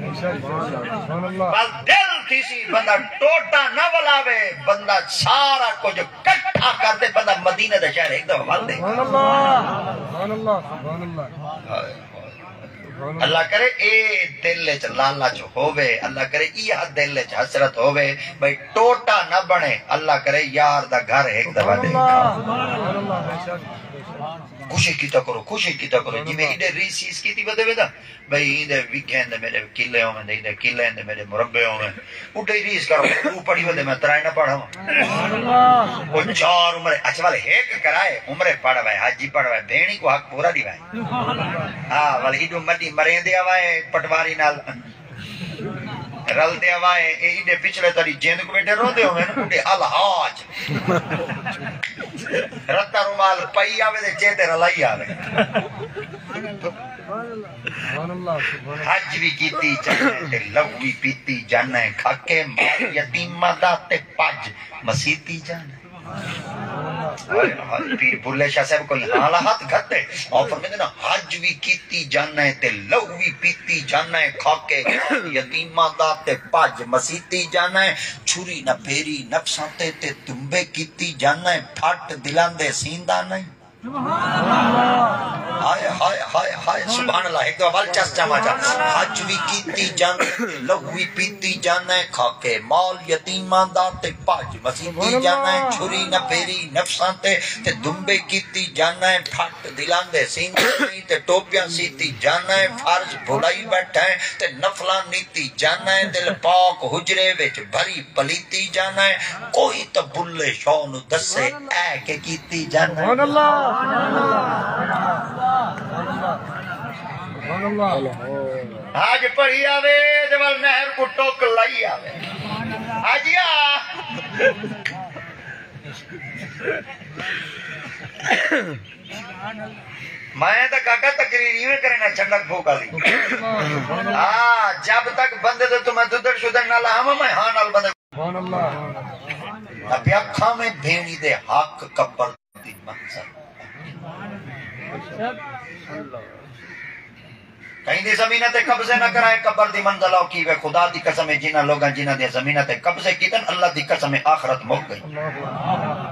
بے شک، بے شک۔ سبحان اللہ۔ بس دل تھیسی، بندہ ٹوٹا نہ ولاوے، بندہ سارا کجھ کٹھا کر دے، بندہ مدینے دا شہر ہک دفعہ ول دے۔ سبحان اللہ، سبحان اللہ، سبحان اللہ۔ ہائے۔ اللہ کرے اے دل اچ لالچ ہووے، اللہ کرے ایہا دل اچ حسرت ہووے، بھئی ٹوٹا نہ بݨے، اللہ کرے یار دا گھر ہک دفعہ ݙیکھاں۔ سبحان اللہ، بے شک، بے شک۔ کوشش کیتا کرو، کوشش کیتا کرو، جیویں ایݙے ریس شیس کیتی ودے وے نا، بھئی ایندے وگھے دے میݙے قلعے ہوون، ایندے قلعے دے میݙے مربع ہوون، اݙے ریس کرو، ݙو پڑھی ودے میں ترائے نہ پڑھاں۔ او چار عمرے، اچھا ول ہک کرائے، عمرے پڑھ وائے، حاجی پڑھ وائے، بھیݨی کو حق پورا ݙیوائے۔ ہاں، ول ایݙو مݙی مریندے آوائے پٹواری نال رلدے آوائے، اے ایݙے پچھلے تیݙی جند کو ٻیٹھے روندے ہوون، اݙے الحاج۔ رتا رومال پئی آوے تے چیتے رلائی آوے۔ سبحان اللہ، سبحان اللہ۔ حج وی کیتی جانا ہے تے لہو وی پیتی جانا ہے، کھا کے مال یتیماں دا تے پج مسیتی جانا ہے۔ ہائے ہائے، پیر بلے شاہ صاحب کوئی ہاں لا ہتھ گھتے۔ او فرمیندے نا، حج وی کیتی جانا ہے تے لہو وی پیتی جانا ہے، کھا کے مال یتیماں دا تے پج مسیتی جانا ہے، چھری نہ پھیری نفساں تے، تے دمبے کیتی جانا ہے، پھٹ دلاں دے سیندا نہیں۔ ہائے، ہائے، ہائے، ہائے، سبحان اللہ، ہک دفعہ ول چس چاواں چا۔ حج وی کیتی جانا ہے، لہو وی پیتی جانا ہے، کھا کے مال یتیماں دا تے پج مسیتی جانا ہے، چھری نہ پھیری نفساں تے، تے دمبے کیتی جانا ہے، پھٹ دلاں دے سیندے نہیں، تے ٹوپیاں سیتی جانا ہے، فرض بھلائی بیٹھا ہے، تے نفلاں نیتی جانا ہے، دل پاک حجرے وچ بھری پلیتی جانا ہے، کوئی تاں بلے شاہ نو دسے اے کے کیتی جانا ہے۔ سبحان اللہ، سبحان اللہ، سبحان اللہ۔ حج پڑھی آوے تے ول نہر کو ٹک لائی آوے۔ حاجیا، میں تاں کاکا تقریر ایویں کرے نہ چھنڈک پھوک آلی۔ ہاں، جب تک بندے تے تمہیں ددڑ شدڑ نہ لاہاں، میں ہاں نال بندے سبحان اللہ۔ نہ پیا کھاویں بھیݨی دے حق قبر دی منزل۔ کہیں دی زمین تے قبضے نہ کرائے، قبر دی منزل اوکھی وے۔ خدا دی قسم ہے، جنہاں لوگاں جنہاں دیاں زمیناں تے قبضے کیتن، اللہ دی قسم ہے، آخرت مک ڳئی۔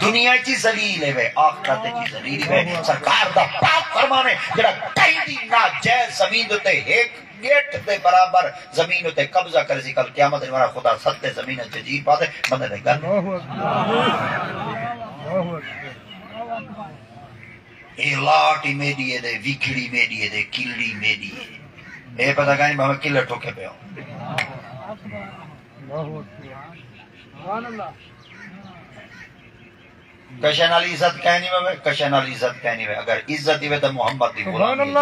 دنیا اچ ہی ذلیل ہے وے، آخرت اچ ہی ذلیل ہے وے۔ سرکار دا پاک فرمان ہے، جڑا کہیں دی ناجائز زمین دے تے ہک ڳٹھ دے برابر زمین اتے قبضہ کریسی۔ کل قیامت دے ویلے خدا ست تے زمین اچ جھیر پا تے بندے دے ڳل۔ اے لاٹ ای میݙی ہے تے وکھڑی میݙی ہے تے کلڑی میݙی ہے۔ اے پتہ کائنی بھاویں کلڑ ٹھوکے پئے ہو۔ کشے نال عزت کائنی وے، کشے نال عزت کائنی وے۔ اگر عزت ہی وے تو محمد دی غلامی ہے۔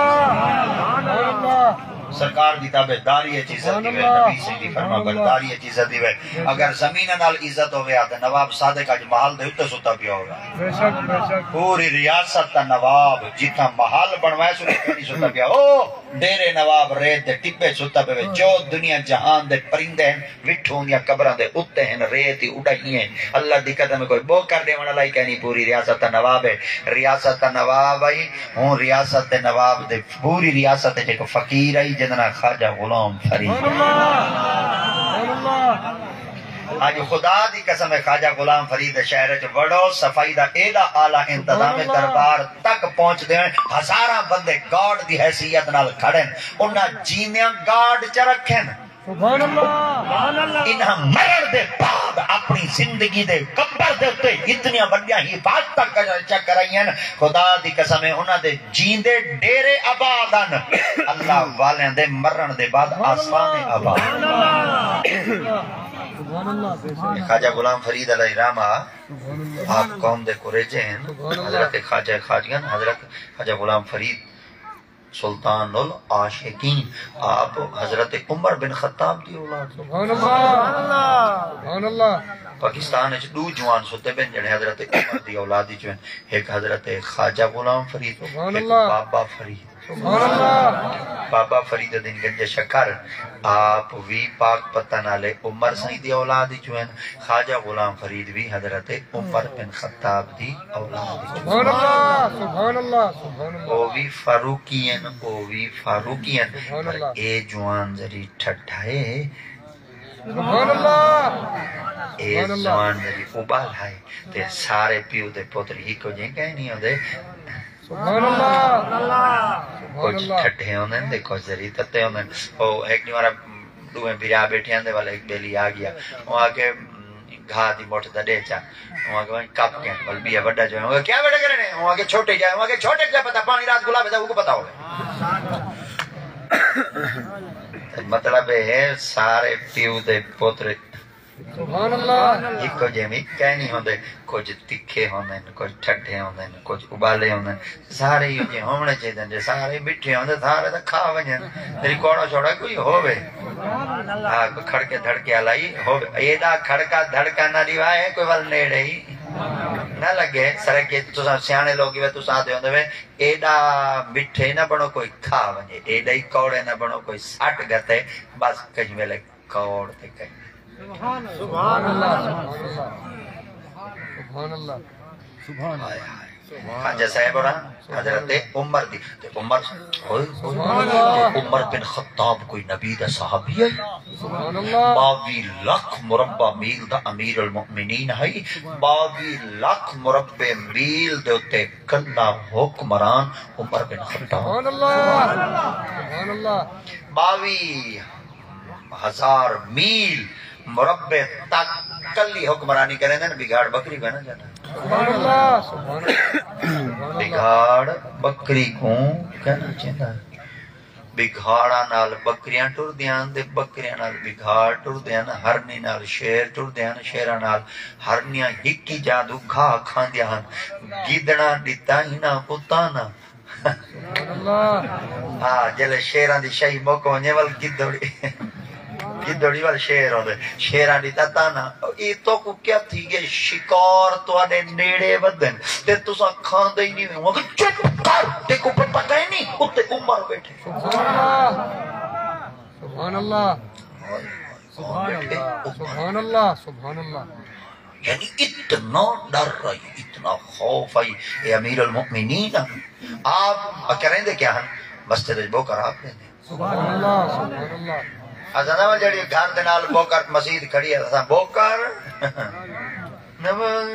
سرکار دی تابعداری اچ عزت ہی وے، نبی سائیں دی فرما برداری اچ عزت ہی وے۔ اگر زمین نال عزت ہووے ہا تے نواب صادق اڄ محل دے اتے ستا پیا ہووے۔ پوری ریاست دا نواب جتھاں محل بݨوائے سو، اتھاں نہیں ستا پیا۔ او ڈیرے نواب ریت دے ٹبے ستا پیا وے۔ جو دنیا جہان دے پرندے ہن، وٹھو اوندیاں قبراں دے اتے ہن، ریت ہی اڈائی ہیں۔ اللہ دی قسم، کوئی بو کر ݙیوݨ والا ہی کائنی، پوری ریاست دا نواب ہے۔ ریاست دا نواب آئی، ہوں ریاست دے نواب دے، پوری ریاست اچ ہک فقیر آئی جیندا ناں خواجہ غلام فرید۔ اڄ خدا دی قسم ہے، خواجہ غلام فرید دے شہر اچ وڑو، صفائی دا ایݙا اعلیٰ انتظام ہے، دربار تک پہنچدے ہوئے ہزاراں بندے گارڈ دی حیثیت نال کھڑن۔ انہاں جیندیاں گارڈ چ رکھن۔ سبحان اللہ۔ انہاں مرݨ دے بعد اپݨی زندگی دے قبر دے اتے اتنیاں وݙیاں حفاظتاں کر-، چا کرائیاں۔ خدا دی قسم ہے، انہاں دے جیندے ڈیرے آباد ہن۔ اللہ والیاں دے مرݨ دے بعد آستانے آباد۔ خواجہ غلام فرید علیہ رحمہ آپ قوم دے کریجے ہن۔ حضرت خواجہ خواجگان، حضرت خواجہ غلام فرید سلطان العاشقین، آپ حضرت عمر بن خطاب دی اولاد۔ سبحان اللہ۔ سبحان اللہ۔ پاکستان اچ ݙو جوان ستے پن جڑے حضرت عمر دی اولاد اچ ہن، ہک حضرت خواجہ غلام فرید، سبحان ہک اللہ۔ بابا فرید۔ سبحان اللہ۔ بابا فرید الدین گنج شکر آپ وی پاک پتن والے عمر سائیں دی اولاد اچ ہن، خواجہ غلام فرید وی حضرت عمر بن خطاب دی اولاد اچ۔ سبحان اللہ، سبحان اللہ، سبحان اللہ۔ او وی فاروقی ہن، او وی فاروقی ہن، سبحان پر اللہ۔ اے جوان ذری ٹھٹھا ہے۔ سبحان اللہ۔ اے سبحان اللہ۔ جوان ذری ابال ہے، تے سارے پیو دے پتر ہکو جے کہیں نہیں ہوندے۔ سبحان اللہ۔ کجھ ٹھڈے ہوندن تے کجھ ذری تتے ہوندن۔ او ہک ݙینہہ والا ݙوہیں بھرا ٻیٹھے ہن تے ول ہک ٻیلی آ ڳیا۔ او آ کے، م، گھا دی مٹھ دا ݙے چا۔ او آ کے ونڄ کپ کے، ول ٻیا وݙا جو ہے۔ او آ کے، "کیا بیٹا کرݨے؟" او آ کے، "چھوٹے جا۔" او آ کے، "چھوٹے کیا پتہ، پاݨی رات گلابے دا، او کو پتہ ہووے۔" تے مطلب اے ہے، سارے پیو دے پتر سبحان اللہ۔ ہکو جیویں کائنی ہوندے، کجھ تکھے ہوندن، کجھ ٹھڈے ہوندن، کجھ ابالے ہوندن، سارے ایہو جے ہووݨے چاہیدن۔ جے سارے مٹھے ہوندے، سارے تاں کھا ونڄن۔ تیݙی کوڑا شوڑا کوئی ہووے۔ ہا، کوئی کھڑکے دھڑکے والا ہی ہووے۔ ایݙا کھڑکا دھڑکا نہ ݙیوائے، کوئی ول نیڑے ہی نہ لڳے۔ سرکے تساں سیاݨے لوگ ہی وے، تساں آہدے ہوندے وے، ایݙا مٹھے نہ بݨو کوئی کھا ونڄے، ایݙا ہی کوڑے نہ بݨو کوئی سٹ گھتے، بس کہیں ویلے کوڑ تے کہیں۔ سبحان اللہ، سبحان اللہ، سبحان اللہ۔ ہائے ہائے۔ خواجہ صاحب ہوراں حضرت عمر دی، تے عمر، اوئے، سبحان اللہ۔ عمر بن خطاب کوئی نبی دا صحابی ہے؟ سبحان اللہ۔ ٻاوی لکھ مربع میل دا امیر المؤمنین ہے۔ ٻاوی لکھ مربع میل دے اتے کلا حکمران عمر بن خطاب۔ سبحان اللہ، سبحان اللہ۔ ٻاوی ہزار میل مربع تک کلی حکمرانی کریندن، بگھاڑ ٻکری کوں نہ چیندا۔ سبحان اللہ، سبحان اللہ۔ بگھاڑ ٻکری کوں کائنی چیندا۔ بگھاڑاں نال ٻکریاں ٹردیاں ہن تے ٻکریاں نال بگھاڑ ٹردے ہن، ہرنی نال شیر ٹردے ہن، شیراں نال ہرنیاں ہکی جاندو گھاہ کھاندیاں ہن۔ گدڑاں ݙتا انہاں کوں طعنہ۔ سبحان اللہ۔ ہا، جیلے شیراں دی شاہی مک ونڄے، ول گدڑی، گدڑی ول شیر ہوندے۔ شیراں ݙتا طعنہ، "اے تہاکوں کیا تھی ڳئے؟ شکار تہاݙے نیڑے ودن تے تساں کھاندے ہی نہیں۔" ہوں آکھیا، "چپ کر، تیکوں پتہ کائنی، اتے عمر ٻیٹھے۔" سبحان اللہ۔ سبحان اللہ۔ سبحان اللہ۔ سبحان اللہ۔ یعنی اتنا ݙر آئی، اتنا خوف آئی، اے امیر المؤمنین ہن۔ آپ کریندے کیا ہن؟ مسجد وچ ٻوکر آپ ݙیندے۔ سبحان اللہ، سبحان اللہ۔ اساں نہ جیڑھی گھر دے نال ٻوکر مسجد کھڑی ہے، اساں ٻوکر نماز۔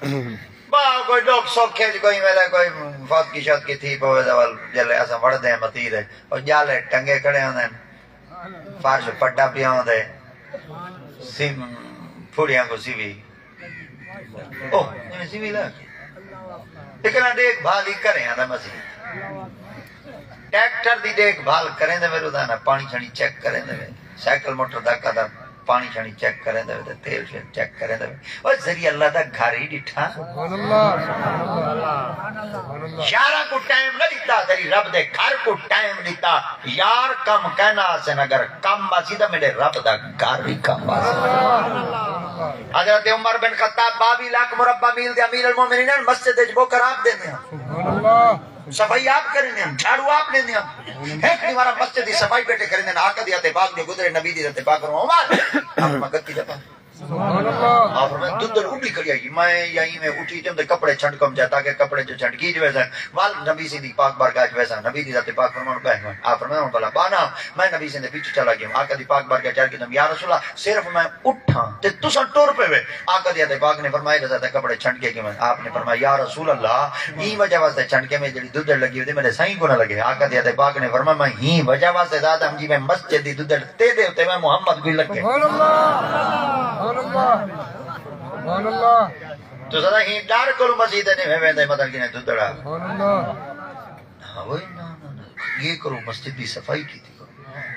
اللہ اکبر۔ پا کوئی ڈکھ سوکھے چ کوئی ویلے کوئی فوتگی شوتگی تھی پوے تاں ول جلے اساں وڑدے ہیں مسیت اچ۔ او جالے ٹنگے کھڑے ہوندے ہن، فرش پٹا پیا ہوندے، سم پھڑیاں کو سیوی۔ او ایویں سیوی لا کے ہکنا ڈیکھ بھال ہی کرے آندا مسیت۔ ٹریکٹر دی ڈیکھ بھال کریندے وے، روزانہ پانی شانی چیک کریندے وے، سائیکل موٹر دا قدم پانی شانی چیک کریندے وے تے تیل شیل چیک کریندے وے۔ او ذریعہ اللہ دا گھر ہی ڈٹھا۔ سبحان اللہ، سبحان اللہ، سبحان اللہ۔ یاراں کو ٹائم نہ ڈتا، تیری رب دے گھر کو ٹائم ڈتا۔ یار کم کہنا آسن، اگر کم آسی تاں میرے رب دا گھر ہی کم آسی۔ حضرت عمر بن خطاب باوی لاکھ مربع میل دے امیر المومنین ہن، مسجد اچ بوکر آپ دیندے ہن۔ سبحان اللہ۔ صفائی آپ کریندے ہن، جھاڑو آپ ڈیندے ہن۔ ہک دیوارا مسجد دی صفائی بیٹھے کریندے ہن، آقا دی ذات پاک جو گزرے، نبی دی ذات پاک فرمایا، عمر، آپ میں گتی دبا۔ سبحان اللہ۔ آپ فرمایا، ددڑ اڈی کھڑی آئی، میں یا ایویں اٹھی تے اندے کپڑے چھنڈ کم جا تاکہ کپڑے جو چھنڈ گیج ویسن، وال نبی سی دی پاک بارگاہ چ ویسن، نبی دی ذات پاک فرمان بہ ہوئے۔ آپ فرمایا، ہن بھلا بانا، میں نبی سی دے پیچھے چلا گیا ہوں، آقا دی پاک بارگاہ چڑھ کے تم، یا رسول اللہ، صرف میں اٹھاں تے تساں ٹر پے وے۔ آقا دی ذات پاک نے فرمایا، رضا تے کپڑے چھنڈ کے کیویں؟ آپ نے فرمایا، یا رسول اللہ، ایں وجہ واسطے چھنڈ کے میں جڑی ددڑ لگی ہوئی میرے سائیں کو نہ لگے۔ آقا دی ذات پاک نے فرمایا، میں ہی وجہ واسطے زیادہ ہم جی میں مسجد دی ددڑ تیرے اتے میں محمد کو لگے۔ سبحان اللہ، سبحان اللہ، سبحان اللہ۔ تو ذرا ہی ڈر کولو مسجد نہیں میں ویندے مدن کی نے ددڑا۔ سبحان اللہ۔ ہاں، وہی نہ، نہ، نہ۔ یہ کرو، مسجد دی صفائی کیتی کرو،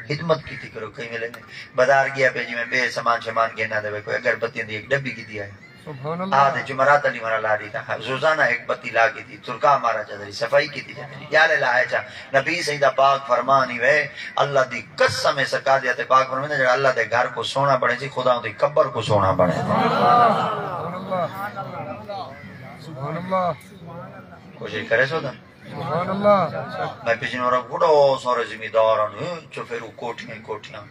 خدمت کیتی کرو۔ کئی ویلے میں بازار گیا پہ جی میں بے سامان شامان گھننا دے، کوئی اگربتی دی ایک ڈبی کی دیا ہے۔ سبحان اللہ۔ آ دے جمعرات علی مارا لا دیتا، روزانہ ایک بتی لا کی تھی، ترکا مارا چادری، صفائی کیتی چادری، جالے لائے چا۔ نبی سائیں دا پاک فرمان ہی وے، اللہ دی قسم ہے، سکا دیا تے پاک فرمان جڑا اللہ دے گھر کو سونا بنے سی، خدا دی قبر کو سونا بنے۔ سبحان اللہ۔ سبحان اللہ۔ کوشش کرے سو دا۔ سبحان اللہ۔ میں پچھلے وار بڑا سارے زمیندار ہن، چفیرو کوٹھیاں ہی کوٹھیاں۔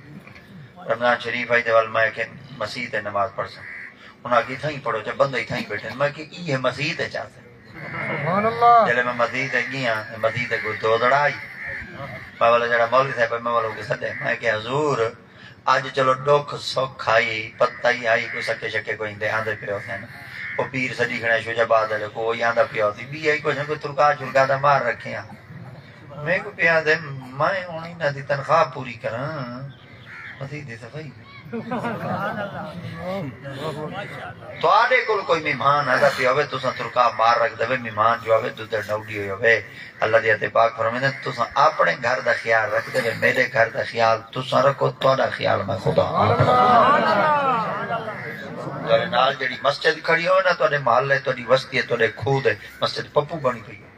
رمضان شریف آئی تے ول میں کہ مسیت ہے نماز پڑھساں۔ انہاں آکھی، تھائیں پڑھو، چا بندے ہی تھائیں بیٹھے۔ میں کہ ای ہے مسیت ہے چاہتے۔ سبحان اللہ۔ جلے میں مسیت ہے گیا، مسیت ہے کوئی دو دڑا آئی۔ میں والا جڑا مولوی صاحب ہے، میں والا کے سدے۔ میں کہ حضور، اج چلو ڈکھ سکھ آئی، پتہ ہی آئی، کوئی سکے شکے کوئی دے آندے پے ہوندے ہن۔ او پیر سڈی کھڑے شجاع آباد والے کو، وہی آندا پیا ہوسی، بی آئی کوئی نہ کوئی ترکا شرکا دا مار رکھے ہاں۔ میں کو پیا دے، میں ہن انہاں دی تنخواہ پوری کراں، مسیت دی صفائی۔ تہاڈے کول کوئی مہمان آندا پیا ہوے، تساں ترکا مار رکھ دے، مہمان جو آوے دودھ نوڈی ہوئی ہوے، اللہ دی آیت پاک فرمیندے، تساں اپݨے گھر دا خیال رکھدے وے، میݙے گھر دا خیال تساں رکھو، تہاݙا خیال میں خدا آپ رکھاں۔ تہاݙے نال جیڑھی مسجد کھڑی ہووے نا، تہاݙے محلے، تہاݙی وستی ہے، تہاݙے کھوہ دے مسجد پپو بݨی پئی ہے۔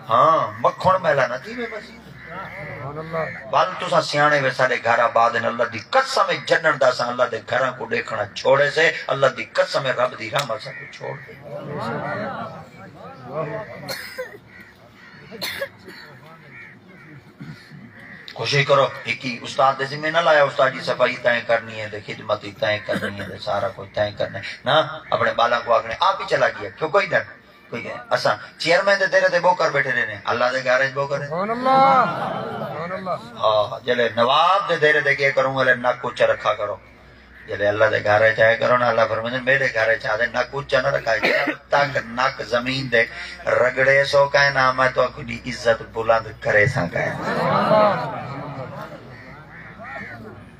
ہاں، مکھݨ میلا نہ تھیوے مسجد۔ ول تساں سیاݨے وے، ساݙے گھر آباد ہن، اللہ دی قسم ہے، جنݨ دا اساں اللہ دے گھراں کوں ݙیکھݨا چھوڑے سے، اللہ دی قسم ہے، رب دی رحمت ساکوں چھوڑ ݙے۔ کوشش کرو، ہکی استاد دے ذمے نہ لایا، استاد جی صفائی تائیں کرنی ہے، تے خدمت ہی تائیں کرنی ہے، تے سارا کچھ تائیں کرنا ہے۔ نہ، اپݨے ٻالاں کوں آکھݨے، آپ ہی چلا گیا، کیوں کوئی ڈر؟ کوئی ڈر؟ اساں چیئرمین دے دیرے تے ٻوکر بیٹھے رہنے، اللہ دے گھر اچ ٻوکر ہے۔ سبحان اللہ، سبحان اللہ۔ ہاں، جلے نواب دے دیرے تے ڳئے کروں، ولے نک اچا رکھا کرو۔ جیڑھے اللہ دے گھر اچ آئے کرو نا، اللہ فرمیندے، میݙے گھر اچ آ تے نک اچا نہ رکھائے، جب تک نک زمین دے رگڑے سو کائے نا، میں تہاکوں دی عزت بلند کرے ساں کائے۔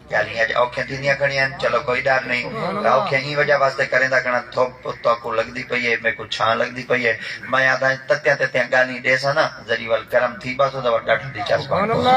ڳالھیں اڄ اوکھیں تھیندیاں کھڑیاں ہن، چلو کوئی ڈر نہیں، تاں اوکھیں ایں وجہ واسطے کریندا کھڑاں، دھپ تہاکوں لڳدی پئی ہے، میکوں چھاں لڳدی پئی ہے، میں آہداں تتیاں تتیاں ڳالھیں ݙیساں نا، ذری ول گرم تھی ٻہسو تاں ول ݙاڈھاں دی چس بݨ پوسی۔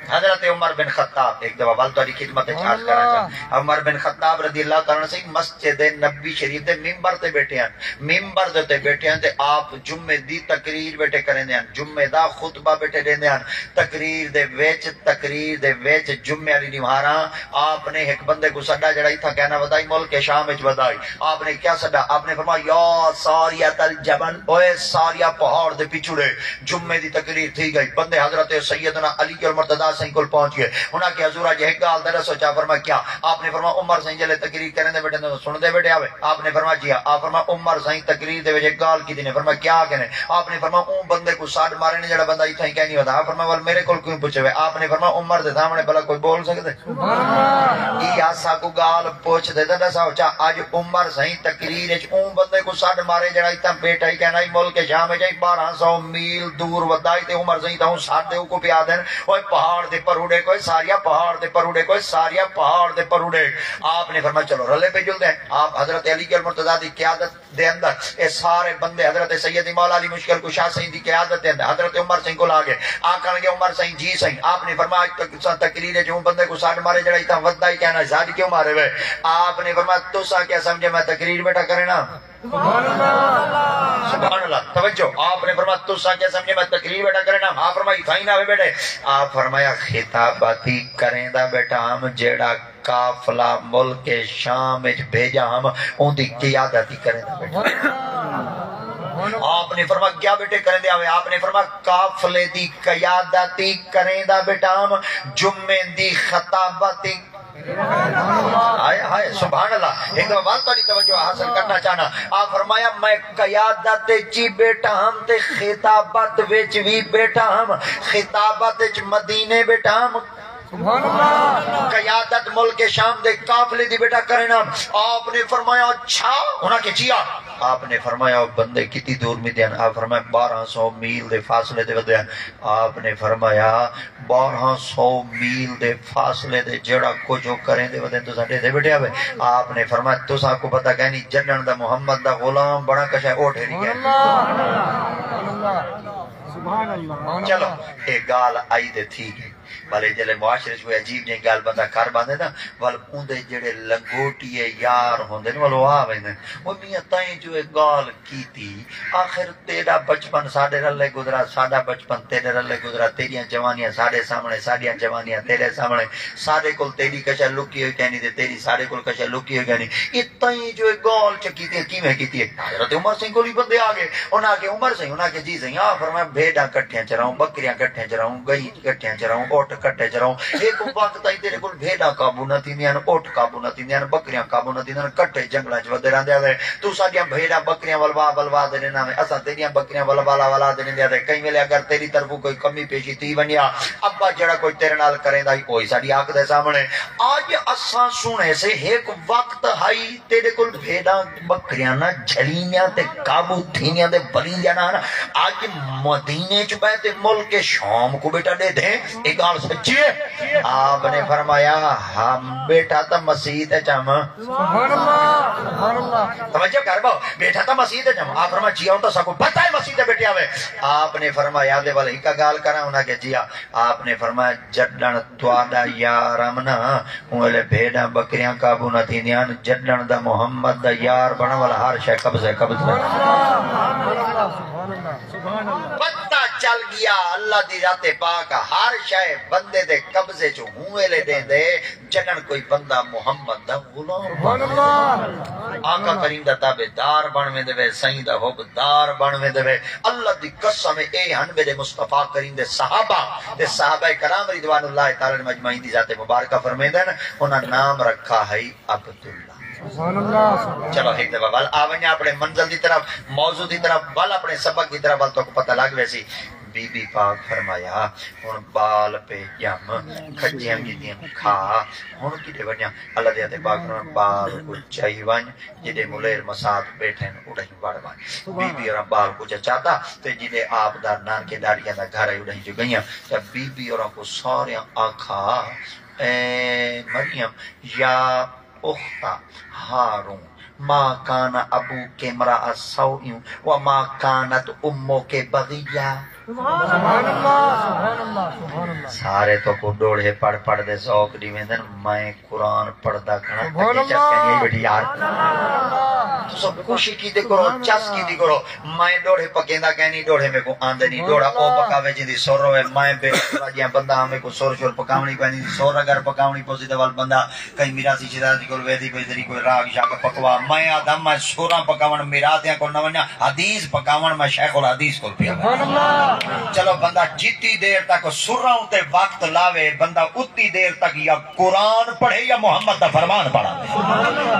حضرت عمر بن خطاب، ایک دفعہ ول تہاݙی خدمت اچ عرض کرݨا چاہنداں، عمر بن خطاب رضی اللہ تعالیٰ عنہ سئیں مسجد نبوی شریف دے ممبر تے ٻیٹھے ہن، ممبر دے اتے ٻیٹھے ہن تے آپ جمعے دی تقریر ٻیٹھے کریندے ہن، جمعے دا خطبہ ٻیٹھے ݙیندے ہن، تقریر دے وچ، تقریر دے وچ جمعے آلی ݙینہواراں آپ نے ہک بندے کوں سݙا جیڑھا اتھاں کائنا ودائی، ملک شام اچ ودائی، آپ نے کیا سݙا؟ آپ نے فرمایا، یا ساریۃ الجبل، اوئے ساریہ پہاڑ دے پچھڑے، جمعے دی تقریر تھی ڳئی، بندے حضرت سیدنا علی المرتضیٰ سائیں کول پہنچ ڳئے۔ انہاں آکھیا، "حضور، اڄ ہک ڳالھ دا ݙسو، چا فرمایا کیا؟" آپ نے فرمایا، "عمر سائیں جلے تقریر کریندے ٻیٹھے نے، سݨدے ٻیٹھے ہاوے؟" آپ نے فرمایا، "جی ہاں۔" آپ فرمایا، "عمر سائیں تقریر دے وچ ہک ڳالھ کیتی نے۔" فرمایا، "کیا آکھے نے؟" آپ نے فرمایا، "اوں بندے کوں سݙ مارے نے جیڑھا بندہ اتھاں ہی کائنی ویندا۔" آپ فرمایا، "ول میرے کول کیوں پچھے وے؟" آپ نے فرمایا، "عمر دے سامݨے بھلا کوئی ٻول سڳدے؟ ایہا ساکوں ڳالھ پچھ تے تاں ݙساؤ چا، اڄ عمر سائیں تقریر اچ اوں بندے کوں سݙ مارے جیڑھا اتھاں ٻیٹھا ہی کائنا، ملک شام اچ ہئی، ٻارہاں سو میل دور ودھا ہئی، تے عمر سائیں تاں اوں سݙ دے اوکوں پیا آہدن، اوئے پہاڑ دے پروڑے کوئے ساریا، پہاڑ دے پروڑے کوئے ساریا، پہاڑ دے پروڑے۔" آپ نے فرمایا، "چلو رلے پئے جلدے ہیں۔" آپ حضرت علی المرتضیٰ دی قیادت دے اندر اے سارے بندے حضرت سیدی مولا علی مشکل کشا سائیں دی قیادت دے اندر حضرت عمر سائیں کول آ ڳئے۔ آکھݨ لڳے، "عمر سائیں۔" "جی سائیں۔" آپ نے فرمایا، "اڄ تک تساں تقریر اچ اوں بندے کوں سݙ مارے جیڑھا اتھاں ودھا ہی کائنا، سݙ کیوں مارے وے؟" آپ نے فرمایا، "تساں کیا سمجھے میں تقریر ٻیٹھا کرینا؟" سبحان اللہ، توجہ۔ آپ نے فرمایا، "تساں کیا سمجھے میں تقریر ٻیٹھا کرینا؟" آپ فرمایا، "اتھاں ہی نہ ہوئے ٻیٹھے۔" آپ فرمایا، "خطابت ای کریندا ٻیٹھا ہم، جیڑھا قافلہ ملک شام اچ بھیجا ہم، اوندی قیادت ای کریندا ٻیٹھا۔" آپ نے فرمایا، "کیا ٻیٹھے کریندے ہوئے؟" آپ نے فرمایا، "قافلے دی قیادت ای کریندا ٻیٹھا ہم، جمعے دی خطابت ای۔" ہائے ہائے، سبحان اللہ۔ ہک وار تہاݙی توجہ حاصل کرنا چاہنا۔ آپ فرمایا، "میں قیادت اچ ای ٻیٹھا ہم تے خطابت وچ وی ٻیٹھا ہم، خطابت اچ مدینے ٻیٹھا ہم۔" قیادت ملک شام دے قافلے دی ٻیٹھا کرینا۔ آپ نے فرمایا، "اچھا؟" انہاں آکھیا، "جی ہاں۔" آپ نے فرمایا، "او بندے کتنی دور ودھے ہن؟" آپ فرمایا، "ٻارہاں سو میل دے فاصلے تے ودھے ہن۔" آپ نے فرمایا، "ٻارہاں سو میل دے فاصلے تے جیڑھا کجھ او کریندے ودھے ہن، تساں ݙیہدے ٻیٹھے ہوئے؟" آپ نے فرمایا، "تساں کوں پتہ کائنی، جݙݨ دا محمد دا غلام بݨا کشا اوٹھ ہیری ڳیا۔" چلو، اے ڳالھ آئی تے تھی ڳئی۔ ولے جلے معاشرے اچ کوئی عجیب جئی ڳالھ بندہ کر ٻاہندے نا، ول اوندے جیڑھے لنگوٹیے یار ہوندن، ول او آ ویندن، "او میاں، تئیں جو اے ڳالھ کیتی، آخر تیݙا بچپن ساݙے رلے گزرا، ساݙا بچپن تیݙے رلے گزرا، تیݙیاں جوانیاں ساݙے سامݨے، ساݙیاں جوانیاں تیݙے سامݨے، ساݙے کول تیݙی کشا لکی ہوئی کائنی تے تیݙی ساݙے کول کشا لکی ہوئی کائنی۔" اے تئیں جو اے ڳالھ چا کیتی ہے، کیویں کیتی ہے؟ حضرت عمر سائیں کول ہی بندے آ ڳئے۔ انہاں آکھیا، "عمر سائیں۔" انہاں آکھیا، "جی سائیں۔" آ فرمایا، "بھیݙاں کٹھیاں چراؤں، ٻکریاں کٹھیاں چراؤں، ڳئیں کٹھیاں چراؤں، اٹھ کٹھے چراؤں۔ ہک وقت تائیں تیݙے کول بھیݙاں قابو نہ تھیندیاں ہن، اٹھ قابو نہ تھیندے ہن، ٻکریاں قابو نہ تھیندیاں ہن، کٹھے جنگلاں اچ ودے رہندے ہاوے۔ توں ساݙیاں بھیݙاں ٻکریاں ولوا ولوا ݙیندے ہاویں، اساں تیݙیاں ٻکریاں ولوا ولوا ݙیندے ہاویں۔ کہیں ویلے اگر تیݙی طرفوں کوئی کمی پیشی تھی ونڄے ہا، ابا جیڑھا کجھ تیݙے نال کریندا ہئی، اوہی ساݙی اکھ دے سامݨے۔ اڄ اساں سݨے سے ہک وقت ہئی تیݙے کول بھیݙاں ٻکریاں نہ جھلیندیاں تے قابو تھیندیاں تے بھلیندیاں نہ ہن۔ اڄ مدینے اچ ٻہہ تے ملک شام کوں ٻیٹھا ݙیہدیں، اے ڳالھ سچی ہے؟ آپ نے فرمایا، "ہم ٻیٹھا تاں مسیت اچ ہم۔" سبحان اللہ، سبحان اللہ۔ توجہ کر ٻہو، "ٻیٹھا تاں مسیت اچ ہم۔" آپ فرمایا، "جی ہاں، تاں ساکوں پتہ ہے مسیت اچ ٻیٹھے ہوئے۔" آپ نے فرمایا، "دے ول ہک ڳالھ کراں؟" انہاں آکھیا، "جی ہاں۔" آپ نے فرمایا، جݙݨ تہاݙا یار ہم نا، اوں ویلے بھیݙاں ٻکریاں قابو نہ تھیندیاں ہن، جݙݨ دا محمد دا یار بݨا والا ہر شے قبضے قبضے۔ پتہ چل ڳیا اللہ دی ذات پاک، ہر شے بندے دے قبضے چ اوں ویلے ݙیندے جݙݨ کوئی بندہ محمد دا غلام بݨ ویندے۔ آقا کریم دا تابعدار بݨ ویندے وے، سائیں دا حب دار بݨ ویندے وے۔ اللہ دی قسم اے، اے ہن میݙے مصطفیٰ کریم دے صحابہ تے صحابہ کرام رضوان اللہ تعالیٰ علیہم اجمعین دی ذات مبارکہ۔ فرمیندن، انہاں نام رکھا ہئی عبداللہ۔ سبحان اللہ۔ چلو ہک دفعہ ول آ ونڄاں اپݨے منزل دی طرف، موضوع دی طرف، ول اپݨے سبق دی طرف، ول تہاکوں پتہ لڳ ویسی۔ بی بی پاک فرمایا، ہݨ ٻال پئے ڄم، کھجیاں ڳتیاں کھا، ہݨ کݙے ونڄاں؟ اللہ دے آتے پاک فرمایا، ٻال کوں چائی ونڄ، جݙے ملیر مسات ٻیٹھن، اݙاہیں وڑ ونڄ۔ بی بی ہوراں ٻال کوں چا چاتا، تے جݙے آپ دا نانکے ݙاݙیاں دا گھر ہئی، اݙاہیں جو ڳئیاں، تاں بی بی ہوراں کوں ساریاں آکھا، اے مریم، یا اخت ہارون، ما کان ابوک امرأ سوء و ما کانت امک بغیہ۔ سبحان اللہ، سبحان اللہ، سبحان اللہ۔ سارے تہاکوں ݙوہڑے پڑھ پڑھ دے ذوق ݙیویندن، میں قرآن پڑھدا کھڑاں، سبحان تکے چس اللہ۔ کینی آئی ٻیٹھی یار۔ سبحان اللہ۔ تساں کوشش کیتی کرو، سبحان چس اللہ۔ کیتی کرو۔ میں ݙوہڑے پکیندا کینی، ݙوہڑے میکوں آندے نی۔ سبحان اللہ۔ ݙوہڑا او پکاوے جیندی سر ہووے، میں بے سر والیاں بندہ ہاں، میکوں سر شر پکاوݨی پیندی، سر اگر پکاوݨی پوسی تاں ول بندہ کہیں میراثی شیراثی کول ویسی پئی تیری کوئی راڳ شاڳ پکوا۔ میں آہداں میں سراں پکاوݨ میراثیاں کول نہ ونڄاں، حدیث پکاوݨ میں شیخ الحدیث کول پیا ونڄاں۔ سبحان اللہ۔ چلو بندہ جتی دیر تک سراں اتے وقت لاوے، بندہ اتنی دیر تک یا قرآن پڑھے یا محمد دا فرمان پڑھا۔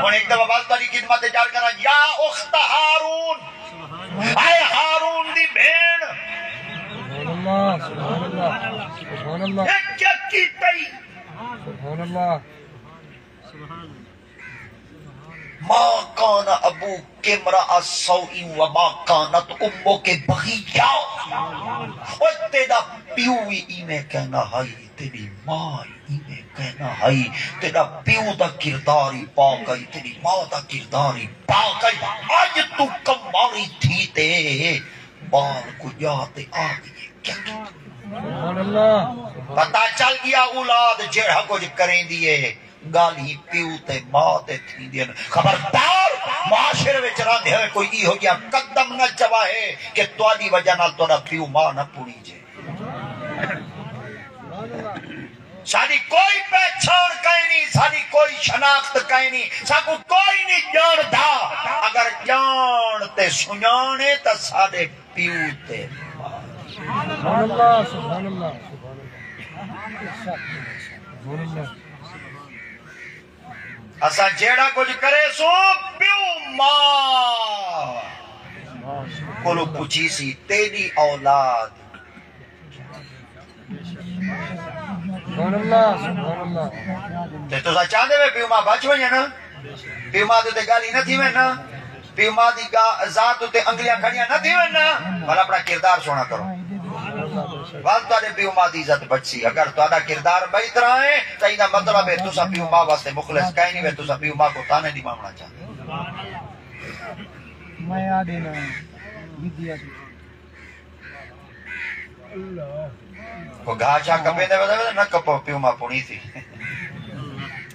ہن ایک دفعہ ول تہاݙی خدمت اچ عرض کراں، یا اخت ہارون، اے ہارون دی بھیݨ، سبحان اللہ، سبحان اللہ، سبحان اللہ۔ اے کیا کیتئی؟ سبحان اللہ۔ ما کان ابوک امرأ سوء و ما کانت امک بغیا۔ او تیݙا پیو وی ایویں کائنا ہئی، تیݙی ماء ایویں کائنا ہئی۔ تیݙا پیو دا کردار ہی پاک ہئی، تیݙی ماء دا کردار ہی پاک ہئی۔ اڄ توں کماری تھی تے ٻال کوں ڄا تے آ ڳئی ہے۔ کیا کیتا؟ سبحان اللہ۔ پتہ چل ڳیا اولاد جیڑھا کجھ کریندی ہے، ڳالھیں پیو تے ماء تے تھیندین۔ خبردار، معاشرے وچ رہندے ہوئے کوئی ایہو جیہا قدم نہ چواہے کہ تہاݙی وجہ نال تہاݙا پیو ماء نہ پݨیجے۔ ساݙی کوئی پہچان کائنی، ساݙی کوئی شناخت کائنی، ساکوں کوئی نہیں ڄاݨدا۔ اگر ڄاݨ تے سنڄاݨے تاں ساݙے پیو تے ماء۔ سبحان اللہ، سبحان اللہ، سبحان اللہ۔ اساں جیڑھا کجھ کریسوں، پیو ماء کولوں پچھیسی، تیݙی اولاد۔ سبحان اللہ، سبحان اللہ۔ تے تساں چاہندے وے پیو ماء بچ ونڄن؟ پیو ماء دے تے ڳالھیں نہ تھیون نا؟ پیو ماء دی گا-، ذات اتے انگلیاں کھڑیاں نہ تھیون نا؟ ول اپݨا کردار سوہݨا کرو۔ ول تہاݙے پیو ماء دی عزت بچسی۔ اگر تہاݙا کردار ٻئی طرح ہے، تاں ایندا مطلب ہے تساں پیو ماء واسطے مخلص کائنی وے، تساں پیو ماء کوں طعنے ݙیواوݨا چاہندے۔ میں آ ݙینا، گدی آ۔ او گھا شا کپیندے ودے ودے نہ کپو، پیو ماء پݨیسی۔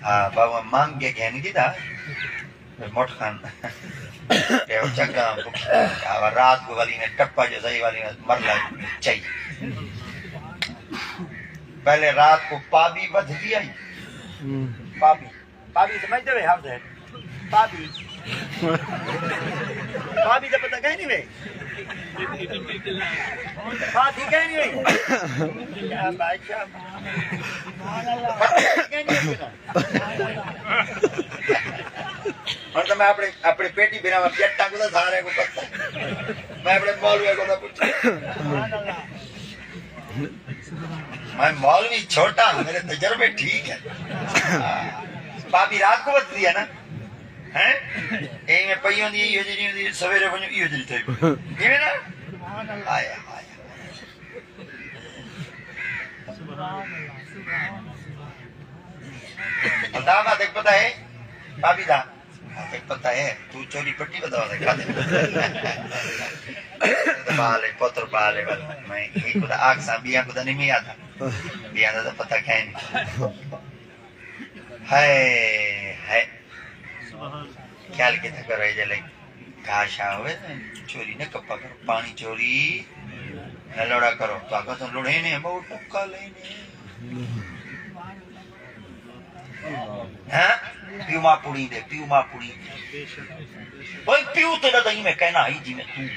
ہاں، بابا منگ کے گھن گھدا۔ مٹھ خان۔ اے او چنگا بکھی۔ آوا رات کوں والی نے ٹپا جو سہی والی نے مرلا چاہیے۔ پہلے رات کوں پابی ودھدی ہئی۔ پابی۔ پابی سمجھدے وے حافظ ہے؟ پابی۔ پابی دا پتہ کہیں نہیں وے؟ پابی کہیں نہیں وے؟ کیا بادشاہ۔ پتہ کہیں نہیں وے نا؟ ہݨ تاں میں اپݨے، اپݨے پیٹی بھراواں، جٹاں کوں تاں سارے کوں پتہ۔ میں اپݨے مولوی کوں تاں پچھاں۔ میں مولوی چھوٹا ہاں، میرے تجربے ٹھیک ہیں۔ بھابی رات کوں ودھدی ہے نا؟ ہیں؟ ایویں پئی ہوندی ہے، ایہو جیہی ہوندی ہے، سویرے ونڄو، ایہو جیہی تھئی پئی۔ ایویں نا؟ آیا، آیا۔ الطاف، تیکوں پتہ ہے؟ بھابی دا؟ ہاں، تیکوں پتہ ہے، توں چوری پٹی ودا ہوندے کھاتے۔ ٻال ہے، پتر ٻال ہے، بس میں ایک خدا آکھ ساں، ٻیاں کوں تاں نہیں میں آکھاں۔ ٻیاں دا تاں پتہ کائنی۔ ہائے، ہائے۔ خیال کیتے کرو، اے جلے گھا شا ہوئے، چوری نہ کپا کرو، پاݨی چوری نہ لوڑا کرو۔ تو آکھو تاں لڑے نے، بہت ٹکا لینے۔ ہاں؟ پیو ماء پڑی دے، پیو ماء پڑی دے۔ اوئے پیو تیݙا تاں ایویں کائنا ہئی جیویں توں۔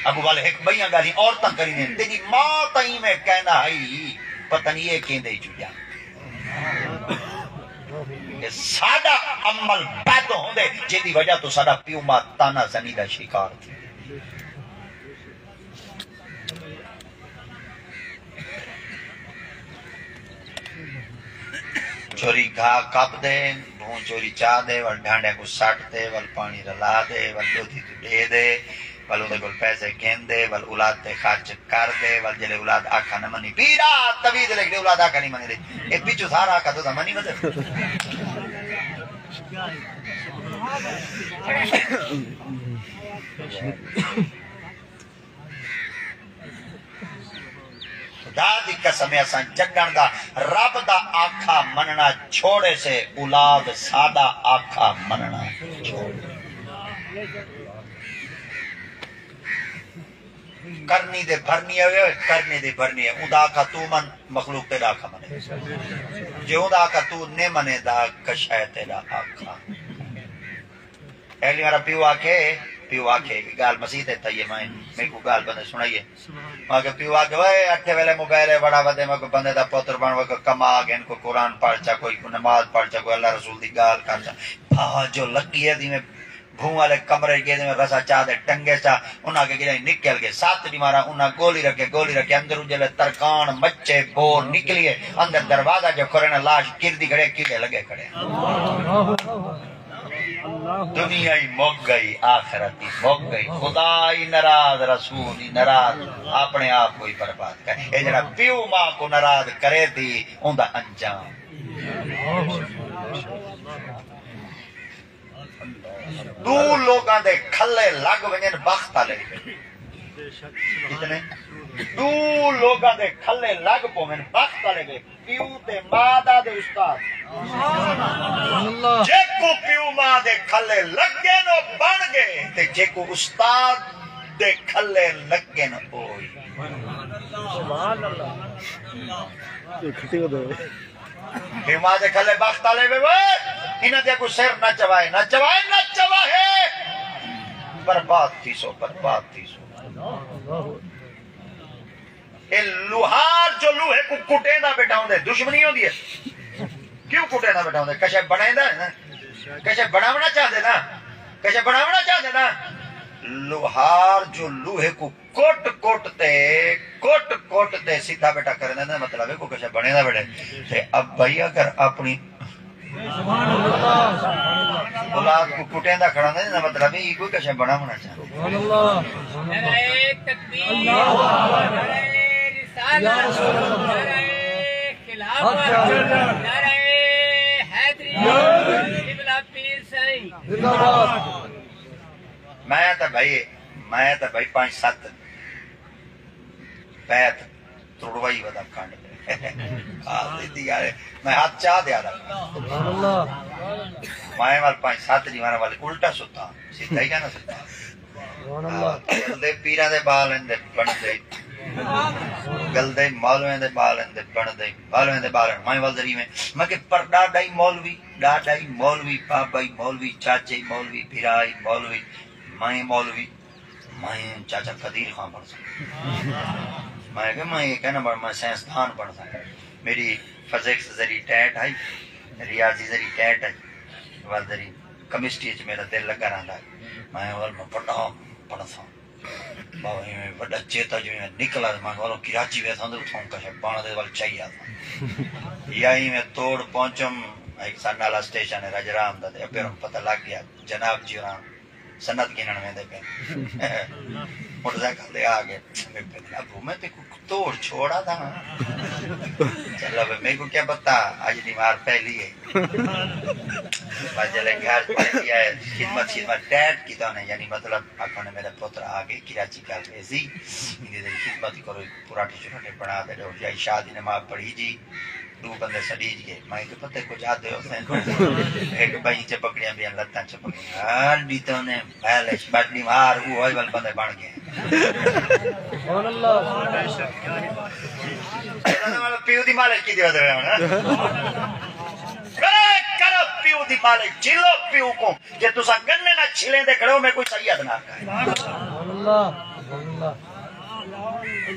اڳوں ول ہک ٻئیاں ڳالھیں عورتاں کریندین، تیݙی ماء تاں ایویں کائنا ہئی، پتہ نہیں اے کیندے چوں ڄاݨ۔ اے ساݙا عمل بد ہوندے، جیندی وجہ توں ساݙا پیو ماء طعنا زنی دا شکار تھی۔ چوری گھا کپ دے، بھوں چوری چا دے، ول ڈھانڈے کوں سٹ دے، ول پاݨی رلا دے، ول ݙودھی کوں ݙے دے، ول اوندے کول پیسے گھن دے، ول اولاد تے خرچ کر دے، ول جلے اولاد آکھا نہ منی، پیرا تویز لکھ دے، اولاد آکھا نہیں منی دے۔ اے پچھوں سارا آکھا تو منی مدد۔ خدا دی قسم ہے، اساں جڳݨ دا رب دا آکھا منݨا چھوڑے سے، اولاد ساݙا آکھا منݨا چھوڑے۔ کرنی دے بھرنی ہے، کرنی دے بھرنی ہے۔ اوندا آکھا توں من، مخلوق تیݙا آکھا منے۔ جے اوندا آکھا توں نہ منے، دا کشا ہے تیݙا آکھا۔ اڳلی وار پیو آکھے، پیو آکھے، ہک ڳالھ مسیت اچ تھئی ہے، میں، میکوں ڳالھ بندے سݨائی ہے۔ میں آکھیا، پیو آکھے، وے اٹھے ویلے موبائل ہے، وڑا ودے، میں کوئی بندے دا پتر بݨ، کوئی کما ڳئن، کوئی قرآن پڑھ چا، کوئی نماز پڑھ چا، کوئی اللہ رسول دی ڳالھ کر چا۔ بھا جو لڳی ہے، جیویں بھوں والے کمرے ڳئے، جیویں رسا چا دے ٹنگے چا، انہاں کے ڳلے نکل ڳئے۔ ست ݙیوارا انہاں ڳولی رکھے، ڳولی رکھے، اندر اجلے ترکاݨ مچے، بور نکلی ہے، اندر دروازہ جو کھولے نا، لاش گردی کھڑے، کیڑے لڳے کھڑے۔ دنیا ہی مک گئی، آخرت ہی مک گئی۔ خدا ہی ناراض، رسول ہی ناراض، اپݨے آپ کوں ہی برباد کر۔ اے جڑا پیو ماں کوں ناراض کرے تھی، اوندا انجام۔ ݙو لوکاں دے کھلے لڳ ونڄن، بخت آلے۔ کتنے؟ ݙو لوکاں دے کھلے لڳ پوون، بخت آلے وے۔ پیو تے ماء دا تے استاد۔ جیکوں پیو ماء دے کھلے لڳن او بݨ ڳئے، تے جیکوں استاد دے کھلے لڳن او ہی۔ سبحان اللہ۔ پیو ماء دے کھلے بخت آلے وے، وے انہاں دے کوئی سر نہ چوائے، نہ چوائے، نہ چواہے۔ برباد تھیسو، برباد تھیسو۔ اے لوہار جو لوہے کوں کٹیندا ٻیٹھا ہوندے، دشمنی ہوندی ہے۔ کیوں کٹیندا ٻیٹھا ہوندے؟ کشے بݨیندا ہے نا، کشے بݨاوݨا چاہندے نا، کشے بݨاوݨا چاہندے نا۔ لوہار جو لوہے کوں کٹ کٹ تے، کٹ کٹ تے سیدھا ٻیٹھا کریندا نا، مطلب ہے کوئی کشے بݨیندا ٻیٹھے۔ تے اب بھائی اگر اپݨی اولاد کوں کٹیندا کھڑا نا، مطلب ہے کوئی کشے بݨاوݨا چاہندے۔ نعرہ تکبیر، نعرہ رسالت، نعرہ خلافت، نعرہ حیدری، قبلہ پیر سائیں۔ میں تاں بھائی، میں تاں بھائی پنج ست بیت تروڑوائی ودا کنڈ۔ آ، سیدھی ڳالھ ہے۔ میں ہتھ چا تے آہدا۔ سبحان اللہ۔ میں ول پنج ست ݙیواناں ول الٹا ستا، سیدھا ہی کائنا ستا۔ سبحان اللہ۔ آ، ڳلدے پیراں دے ٻال ہن تے بݨدے، ڳلدے مولویاں دے ٻال ہن تے بݨدے مولویاں دے ٻال ہن۔ میں ول ذری میں، میں کہ پر ݙاݙا ہی مولوی، ݙاݙا ہی مولوی، بابا ہی مولوی، چاچے ہی مولوی، بھرا ہی مولوی، میں مولوی۔ میں چاچا قدیر خان بݨساں۔ میں کہ میں اے کائنا بݨ، میں سائنسدان بݨساں۔ میݙی فزکس ذری ٹیٹ ہئی، ریاضی ذری ٹیٹ ہئی، ول ذری کیمسٹری اچ میݙا دل لڳا رہندا ہے۔ میں ول میں وݙا بݨساں۔ بابا ایویں وݙا چیتا جو ایویں نکلا، میں ول کراچی ویساں تے اتھوں کشے بݨ دے ول چاہیے آساں۔ یا ایویں توڑ پہنچم، ہک ساݙے نال اسٹیشن ہے راجہ رام دا، تے اپیروں پتہ لڳ ڳیا جناب جی ہوراں سند گھنݨ ویندے پئے۔ موٹر سائیکل تے آ ڳئے۔ میں پہلے، ابو، میں تیکوں توڑ چھوڑا تھا۔ چلو بھائی، میکوں کیا پتہ، اڄ دی مار پہلی ہے۔ بس جلے گھر پہنچ ڳیا ہے، خدمت، خدمت ٹیٹ کیتا نے، یعنی مطلب، آکھݨ میݙا پتر آ کے کراچی گل ویسی، ایندی تیری خدمت کرو، پراٹھے شراٹھے بݨا تے ݙیو، یا عشاء دی نماز پڑھی جی۔ ݙو بندے سݙیج ڳئے، میں کہ پتہ کجھ آہدے ہوسن۔ ہک ٻئیں چپکڑیاں ٻیاں لتاں چپکڑیاں۔ ہر ݙیتوں نے مالش، بس ݙیوار، اوہو ول بندے بݨ ڳئے۔ سبحان اللہ۔ پیو دی مالش کیتی ودے ہوئے ہن۔ کرو، کرو پیو دی مالش، جھلو پیو کوں۔ جے تساں گنے نہ چھلیندے کھڑے ہو، میں کوئی سید نہ آکھاں۔ سبحان اللہ، سبحان اللہ۔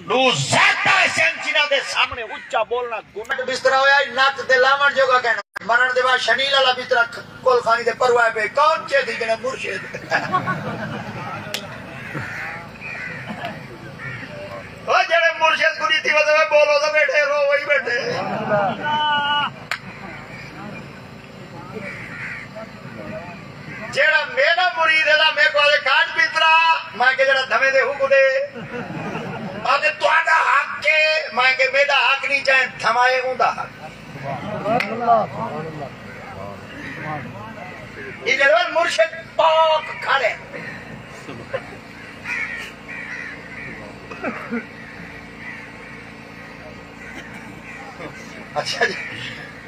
ݙو ذاتاں ایسے ہن جنہاں دے سامݨے اچا ٻولݨا گناہ۔ بسترا ہویا، نک تے لاوݨ جوڳا کائنا۔ مرݨ دے بعد شنیل والا بسترا کھ-، کول خانی تے پروائے پئے۔ کون چیتی کنے؟ مرشد۔ او جڑے مرشد کوں ݙتی ودے، بولو تاں ٻیٹھے، رووئی ٻیٹھے۔ جیڑھا میݙا مرید ہے نا، میکوں آہدے کاٹ پیترا، میں کہ جیڑھا دھویں دے حکم دے۔ آہدے تہاݙا حق ہے، میں کہ میݙا حق نہیں، چاہے دھوائے اوندا حق۔ اے جیڑھا مرشد پاک کھڑے۔ اچھا جی،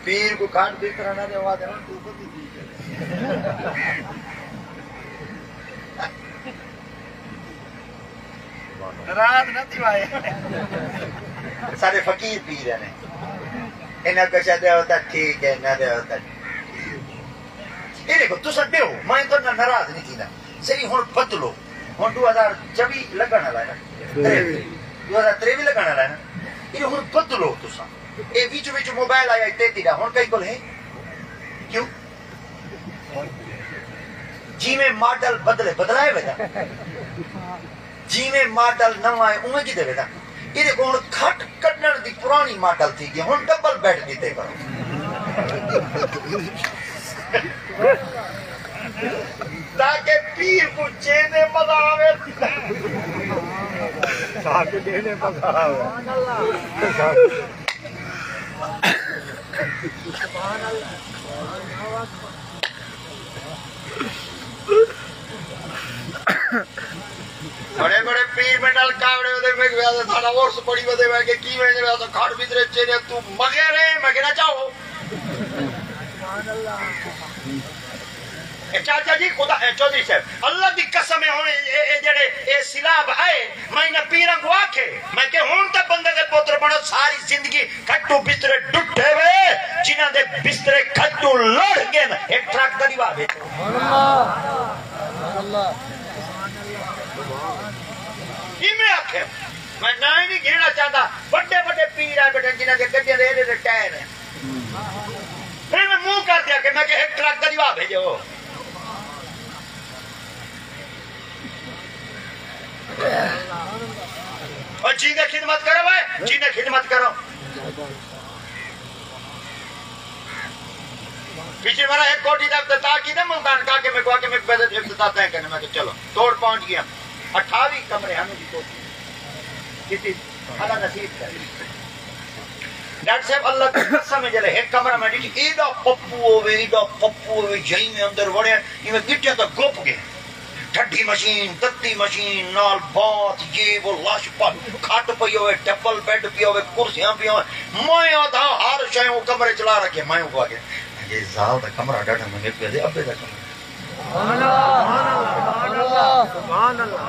پیر کوں کاٹ پیترا نہ ݙیو، آہدے نا تو کدی پیر۔ ناراض نہ تھیوائے۔ سارے فقیر پیر نے۔ انہاں کوں شاید ݙیو تاں ٹھیک ہے، نہ ݙیو تاں ٹھیک ہے۔ اے ݙیکھو، تساں ݙیو، میں تہاݙے نال ناراض نہیں تھیندا۔ سری ہن بدلو، ہن ݙو ہزار چوی لڳݨ والا ہے نا، تریوی، ݙو ہزار تریوی لڳݨ والا ہے نا، اے ہن بدلو تساں۔ اے وچ وچ موبائل آیا تینتی دا، ہن کہیں کول ہے؟ کیوں؟ جیویں ماڈل بدلے، بدلائے ویدا۔ جیویں ماڈل نواں ہے، اونویں کیتے ویدا۔ ایندے کول ہݨ کھٹ کڈھݨ دی پراݨی ماڈل تھی ڳئی، ہݨ ڈبل بیڈ ݙتے کرو۔ تاکہ پیر کوں چیندے مزہ آوے۔ ساکوں چیندے مزہ آوے۔ بڑے بڑے پیر میرے نال کاوڑے ہوندے، میں کہیا ساݙا عرس بڑی ودے، میں کہ کیویں جے، تو کھڑ بھیترے چیندے، تو مغے رہے، میں کہ نہ چاہو۔ اے چاچا جی، خدا، اے چوہدری صاحب، اللہ دی قسم ہے، ہݨ اے، اے جیڑھے، اے سیلاب آئے، میں انہاں پیراں کوں آکھے، میں کہ ہݨ تاں بندے دے پتر بݨو، ساری زندگی کھٹو بسترے ݙٹھے وے، جنہاں دے بسترے کھٹو لڑھ ڳن، ہک ٹرک دا ݙیوا وچ۔ ایویں آکھے، میں ناں ہی نہیں گھنݨا چاہندا، وݙے وݙے پیر آئے ٻیٹھے، جنہاں دے گݙیاں دے ایݙے ایݙے ٹائر ہیں۔ پھر میں منہ کر ݙیا کہ میں کہ ہک ٹرک دا ݙیوا بھیڄو۔ او جیندے خدمت کرو، اے جیندے خدمت کرو۔ پچھلی وار ہک کوٹھی دا افتتاح کیتا ملتان کا کے، میں کو آ کے میں پیسے افتتاح طے کرنے، میں کہ چلو توڑ پہنچ گیا۔ اٹھاوی کمرے ہمیں دی کوٹھی کیتی، اللہ نصیب کرے۔ ڈاکٹر صاحب، اللہ دی قسم ہے، جلے ہک کمرہ میں ݙٹھی، ایݙا پپو ہووے، ایݙا پپو ہووے، جئیں میں اندر وڑیا، ایویں گٹیاں تاں گپ ڳئے۔ ٹھڈی مشین، تتی مشین، نال باتھ، یہ وہ، لش پش، کھٹ پئی ہووے، ڈبل بیڈ پیا ہووے، کرسیاں پیاں ہوئن۔ میں آدھا ہر شے اوں کمرے چ لا رکھے، میں اوں کو آکھے، یہ ذال دا کمرہ ݙاڈھا، میں میکوں آہدے ابے دا کمرہ۔ سبحان اللہ، سبحان اللہ،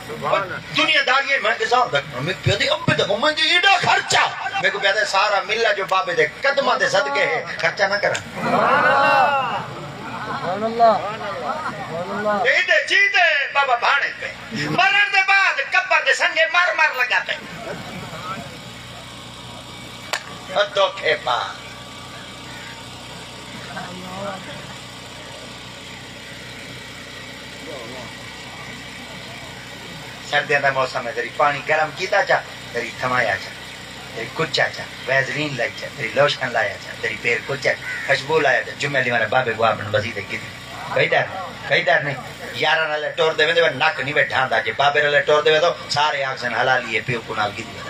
سبحان اللہ۔ دنیا داری ہے، میں کسان دا، میں پیو دی ابے دا، میں جی ایڈا خرچہ۔ میکوں پیو دے سارا ملا جو بابے دے قدماں دے صدقے ہے، خرچہ نہ کراں۔ سبحان اللہ، سبحان اللہ۔ ایڈے جیندے بابا بھانے پے، مرن دے بعد قبر دے سنگے مر مر لگا پے۔ او دکھ ہے پا۔ سردیاں دا موسم ہے، تیری پانی گرم کیتا چا، تیری تھمایا چا، تیری کچا چا، ویزلین لائی چا، تیری لوشن لایا چا، تیری پیر کچا چا، خوشبو لایا چا، جمعے دی والا بابے کو اپنے بزی دے گدی۔ کئی ڈر، کئی ڈر نہیں۔ یاراں نال ٹور دے ویندے وے، نک نہیں وے ڈھاندا، جے بابے نال ٹور دے وے تو سارے آکھسن حلالی ہے، پیو کو نال گدی وے۔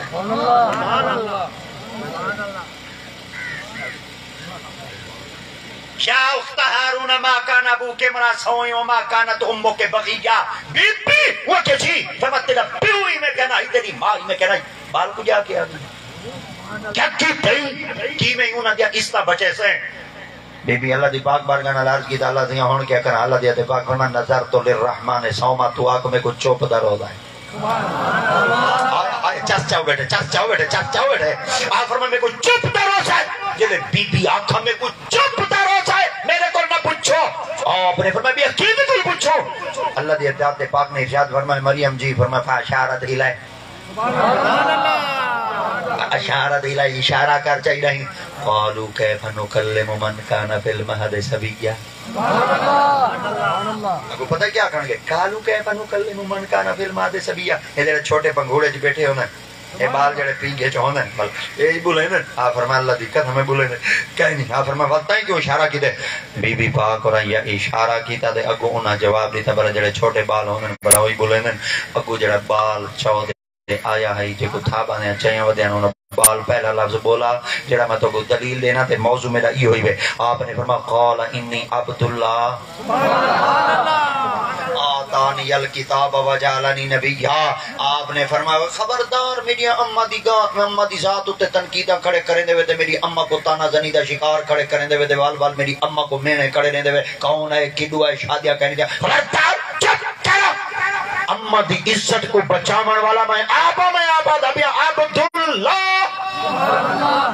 یا اخت ہارون ما کان ابوک امرأ سوء و ما کانت امک بغیا۔ بی بی، وہ کہ جی، فرما تیرا پیو ہی میں کہنا ہی، تیری ماں ہی میں کہنا ہی۔ بال کو جا کے آ گئی۔ کیا کی تھی؟ کی میں یوں نہ دیا اس طرح بچے سے؟ بی بی اللہ دی پاک بارگاہ نال عرض کیتا، اللہ سیاں ہن کیا کراں؟ اللہ دی تے پاک فرمان، نذرت للرحمن صوما، تو آکھ میکوں چپ دا روزہ ہے۔ ہائے، ہائے، چس چاؤ بیٹھے، چس چاؤ بیٹھے، چس چاؤ بیٹھے۔ آپ فرمائے، میکوں چپ دا روزہ ہے۔ جلے بی بی آکھا، میکوں چپ دا روزہ ہے، میرے کول نہ پچھو۔ آپ نے فرمایا، بی حکیم کول پچھو۔ اللہ دی ذات پاک نے ارشاد فرمایا، مریم جی، فرمایا، فاشارت الیہ۔ اشارت الیہ، اشارہ کر چاہیدا ہی۔ قالوا کیف نکلم من کان فی المہد صبیا۔ اگوں پتہ کیا آکھنگے؟ قالوا کیف نکلم من کان فی المہد صبیا۔ اے جڑے چھوٹے پنگھوڑے چ بیٹھے ہوندن، اے بال جڑے پینگھے چ ہوندن، بل اے ہی بولیندن۔ آ فرمایا، اللہ دی قسم ہے، بولیندن کہیں نہیں۔ آ فرمایا، ول تائیں کیوں اشارہ کیتے؟ بی بی پاک ہوراں یا اشارہ کیتا تے اگوں انہاں جواب ݙتا، بھلا جڑے چھوٹے بال ہوندن، بھلا اوہی بولیندن۔ اگوں جڑا بال چودے آیا ہئی، جیکوں تھاپاں دیاں چیاں ودیاں ہن، بال پہلا لفظ بولا، جیڑھا میں تہاکوں دلیل ݙینا تے موضوع میݙا ایہو ہی وے۔ آپ نے فرمایا، قال انی عبد اللہ آتانی الکتاب و جعلنی نبیا۔ آپ نے فرمایا، خبردار میݙیاں اماں دی گا-، اماں دی ذات اتے تنقیداں کھڑے کریندے وے تے میݙی اماں کوں طعنہ زنی دا شکار کھڑے کریندے وے تے ول ول میݙی اماں کوں میݨے کھڑے ݙیندے وے۔ کون ہے، کݙو ہے، شادیاں کریندے؟ خبردار، چپ کرو۔ اماں دی عزت کوں بچاوݨ والا میں آپ ہاں، میں آپ آہدا پیاں، عبداللہ۔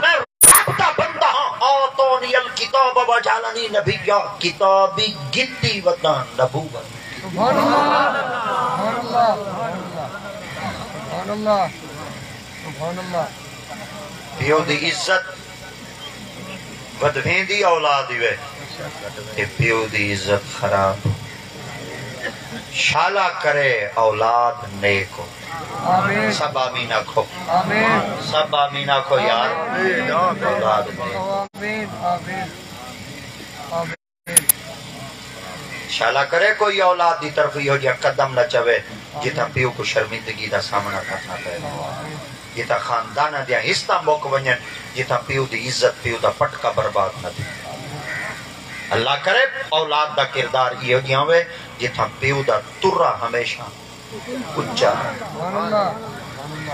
میں رب دا بندہ ہاں۔ آتانی الکتاب و جعلنی نبیا، کتاب وی ڳھدی وداں، نبوت۔ سبحان اللہ، سبحان اللہ، سبحان اللہ، سبحان اللہ۔ پیو دی عزت ودھیندی اولاد وے، تے پیو دی عزت خراب۔ شالا کرے اولاد نیک ہو۔ آمین۔ سب آمین آکھو۔ آمین۔ سب آمین آکھو یار۔ آمین۔ اولاد نیک۔ آمین، آمین، آمین۔ شالا کرے کوئی اولاد دی طرف ایہو جہا قدم نہ چوے جتھاں پیو کوں شرمندگی دا سامݨا کرݨا پئے، جتھاں خانداناں دیاں عزتاں مک ونڄن، جتھاں پیو دی عزت، پیو دا پٹکا برباد نہ تھے۔ اللہ کرے اولاد دا کردار ایہو جہاں ہوئے جتھاں پیو دا ترا ہمیشہ اچا۔ سبحان اللہ، سبحان اللہ۔